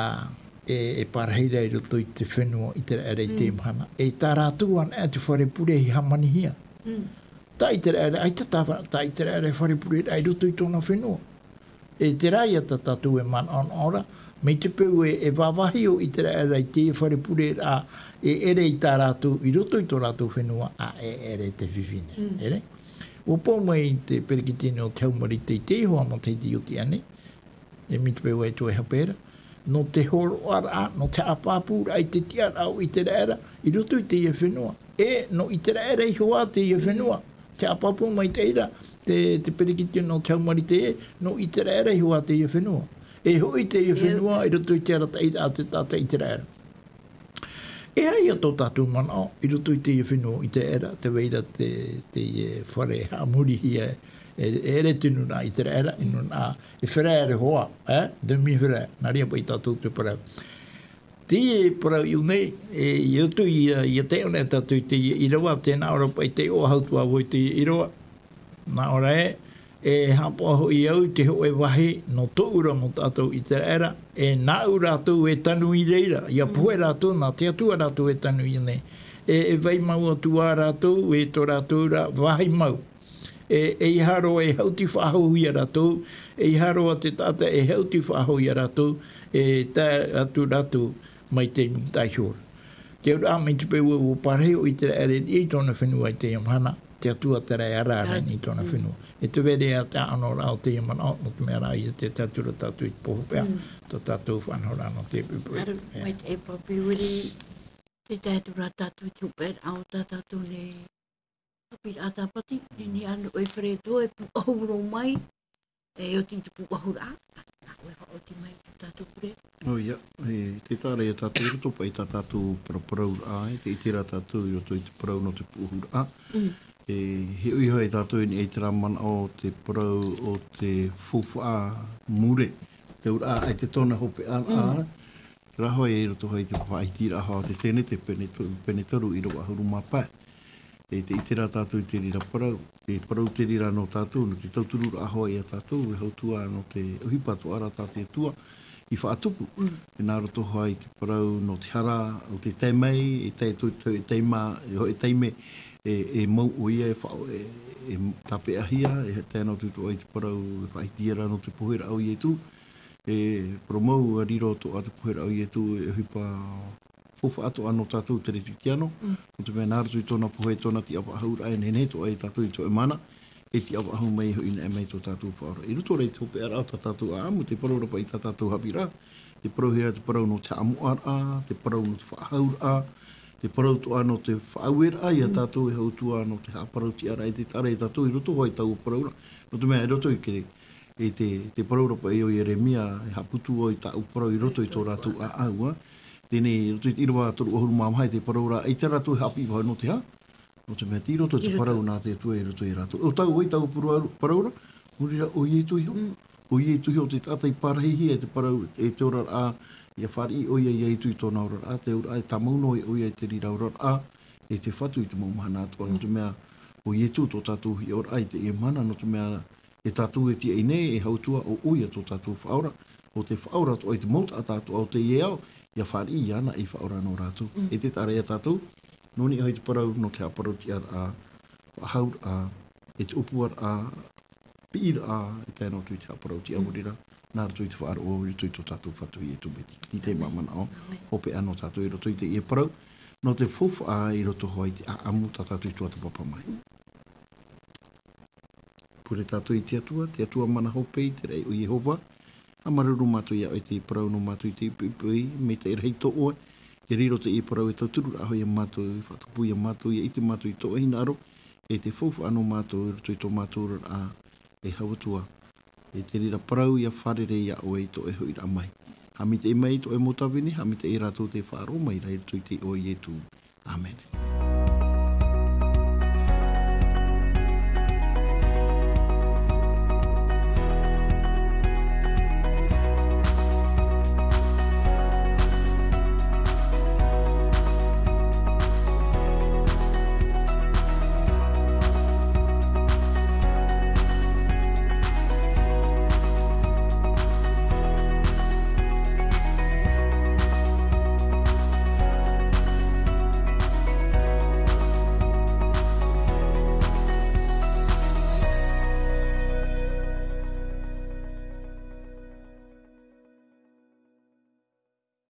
e, e parahi ra i roto i te fenua o ʻĪteraʻera i teie mahana. E tā rātou anaʻe te fare pure i hāmanihia. Tā ʻĪteraʻera, ʻaita tā, tā ʻĪteraʻera e fare pure ra i roto i tōna fenua. E terā ia tā tātou e manaʻonaʻo ra, mai te peu e, e vāvāhi ʻo ʻĪteraʻera i te fare pure ra, e ʻere i tā rātou, i roto i tō rātou fenua, ʻa e ʻere te fifine. ʻEre? ʻUa pau mai te peretiteni o te Hau Marite i te ihoa matahiti i ʻōtiʻa nei, e mea te peu e toe hape ra, nō te hōroʻaraʻa, nō te haʻapāpūraʻa i te tiʻaraʻa o ʻĪteraʻera, i roto i teie fenua. E, nō ʻĪteraʻera ihoā teie fenua. Te haʻapāpū maitaʻi ra, te, te peretiteni o te Hau Marite ē, nō ʻĪteraʻera ihoā teie fenua. E hoʻi teie fenua, i roto i te arataʻiraʻa a te taʻata ʻĪteraʻera. E aha ia tō tātou manaʻo, i roto i teie fenua o ʻĪteraʻera, tē vai ra te, teie fare haʻamorihia, e, e ʻere te nūnaʻa ʻĪteraʻera, e nūnaʻa, e frère hoʻi, e, demi-frère, nā reira paʻi tātou te parau. Teie parau i ʻō nei, e, i roto ia, ia taiʻo nei tātou i teie ʻīrava, tē nā ʻō ra paʻi te iʻoa hau atu ā vau i teie ʻīrava. Nā ʻō ra ē, e haʻapaʻo hoʻi au i te hōʻē vāhi nō tōʻu ra mau taʻata ʻĪteraʻera, e nāʻu rātou e tanu i reira, ʻia pohe rātou, nā te Atua rātou e tanu i ʻō nei. E, e vai mau atu ā rātou, e tō rātou ra vāhi mau. E, eiaha roa e hauti faʻahou ia rātou, eiaha roa te taʻata e hauti faʻahou ia rātou, e tae atu rātou mai te mea taʻa iho ra. Te auraʻa mai te peu ē ʻua parahi ʻo ʻĪteraʻera i tōna fenua i teie mahana, te Atua terā e ara ra i tōna fenua. E te vai ra te ʻānoraʻa o teie manaʻo, nō te mea rā ʻaita e tae atu ra tātou i te pō hopeʻa, tā tātou faʻanahoraʻa nō te pupu. Mai te ʻēpapīuri, tē tae atu ra tātou i te hopeʻaraʻa o tā tātou nei haʻapiʻiraʻa Tāpati, nehenehe ānei ʻoe Fredo e pūʻohu roa mai, e oti i te pūʻohuraʻa, nā ʻoe e faʻaoti mai i tō tātou pure. ʻOia, e, tē taʻa ra ia tātou i roto paʻi i tā tātou paraparauraʻa, e, tē ʻite ra tātou i roto i te parau nō te pūʻohuraʻa. E, e hiʻo iho ai tātou i niʻa i terā manaʻo o te parau o te faufaʻa mure. Te auraʻa, ʻaita tōna hopeʻaraʻa, terā hoʻi i roto hoʻi i te faʻahitiraʻa hoʻi o te tēneti, pene to-, pene toru ʻīrava ʻahuru mā pae. E tē ʻite ra tātou i te reira parau, e parau te reira nō tātou, nō te tautururaʻa hoʻi ia tātou, e hau atu ā nō te ʻohipa atoʻa ra tā te Atua i faʻatupu. E nā roto hoʻi i te parau nō te hara, ʻo tē tae mai, e tae atu i te hōʻē taime, e hōʻē taime, e, e mau ʻoia, e fa-, e, e tāpeʻahia, e tae noa atu i te parau, e faʻahitihia ra nō te poheraʻa o Ietu, e parau mau ā riro atoʻa te poheraʻa o Ietu, e ʻohipa faufaʻa atoʻa nō tātou Teretitiano, nō te mea nā roto i tōna pohe, tōna tiʻa faʻahou ra, e nehenehe atoʻa ia tātou i te hōʻē mahana, e tiʻa faʻahou mai, e hoʻi naʻe mai tō tātou Faʻaora. I roto ra i te hopeʻaraʻa o tā tātou ʻāʻamu, te parau ra paʻi i tā tātou haʻapiʻiraʻa, te parauhia ra te parau nō te haʻamoʻaraʻa, te parau nō te faʻahouraʻa, te parau atoʻa nō te faʻaueraʻa ia tātou e hau atu ā nō te haʻaparautiʻaraʻa, e tē taʻa ra ia tātou i roto hoʻi i taua parau ra. Nō te mea, i roto i te, i te, te parau ra paʻi o Ieremia, e haʻaputu ai tāʻu parau i roto i tō rātou ʻāʻau, ā. Teie nei, i roto i te ʻīrava toru ʻahuru mā maha, i te parau ra, ʻaita rātou e haʻapiʻi faʻahou nō te aha? Nō te mea tei roto te parau nā te Atua i roto ia rātou. ʻO tāʻu hoʻi, tāʻu parau, parau ra, muri ra ʻo Ietu iho. ʻO Ietu iho te taʻata i parahihia e te parau, e te oraraʻa, ʻia fāriʻi ʻoia ia Ietu i tōna oraraʻa, te auraʻa e tāmau noa ʻoia i te reira oraraʻa, e te fatu i te mau mahana atoʻa, nō te mea, ʻo Ietu tō tātou hiʻoraʻa i teie mahana, nō te mea, e tātou e tiaʻi nei, e hau atu ā, ʻo ʻoia tō tātou Faʻaora, ʻo tē faʻaora atoʻa i te mau taʻata atoʻa o teie ao, ʻia fāriʻi iāna ei faʻaora nō rātou. E tē taʻa ra ia tātou, nō niʻa hoʻi te parau, nō te haʻaparautiʻaraʻa, faʻahouraʻa, e te ʻōpuaraʻa, piʻiraʻa, e tae noa atu i te haʻaparautiʻa i muri ra, nā roto i te faʻaroʻo, i roto i tō tātou Fatu Ietu Metia. Teie te manaʻo, hopeʻa nō tātou i roto i teie parau, nō te faufaʻa i roto hoʻi i te ʻāʻamu tā tātou i tuatāpapa mai. Pure tātou i te Atua, te Atua mana hope i te raʻi o Iehova. Haʻamāuruuru mātou iā ʻoe i te parau nō mātou i te poʻipoʻi, maitaʻi rahi tō ʻoe. ʻIa riro teie parau e tauturu ra hoʻi iā mātou, e faʻatupu iā mātou, ʻia ʻite mātou i tō ʻoe hinaʻaro, e te faufaʻa nō mātou, i roto i tō mātou oraraʻa, e hau atu ā. E te reira parau ia fārerei ia ʻoe i tō ʻoe hoʻiraʻa mai. Haʻamaitaʻi mai i tō ʻoe mau tāvini, haʻamaitaʻi rātou tē faʻaroʻo mai ra i roto i te iʻoa o Ietu. Āmene.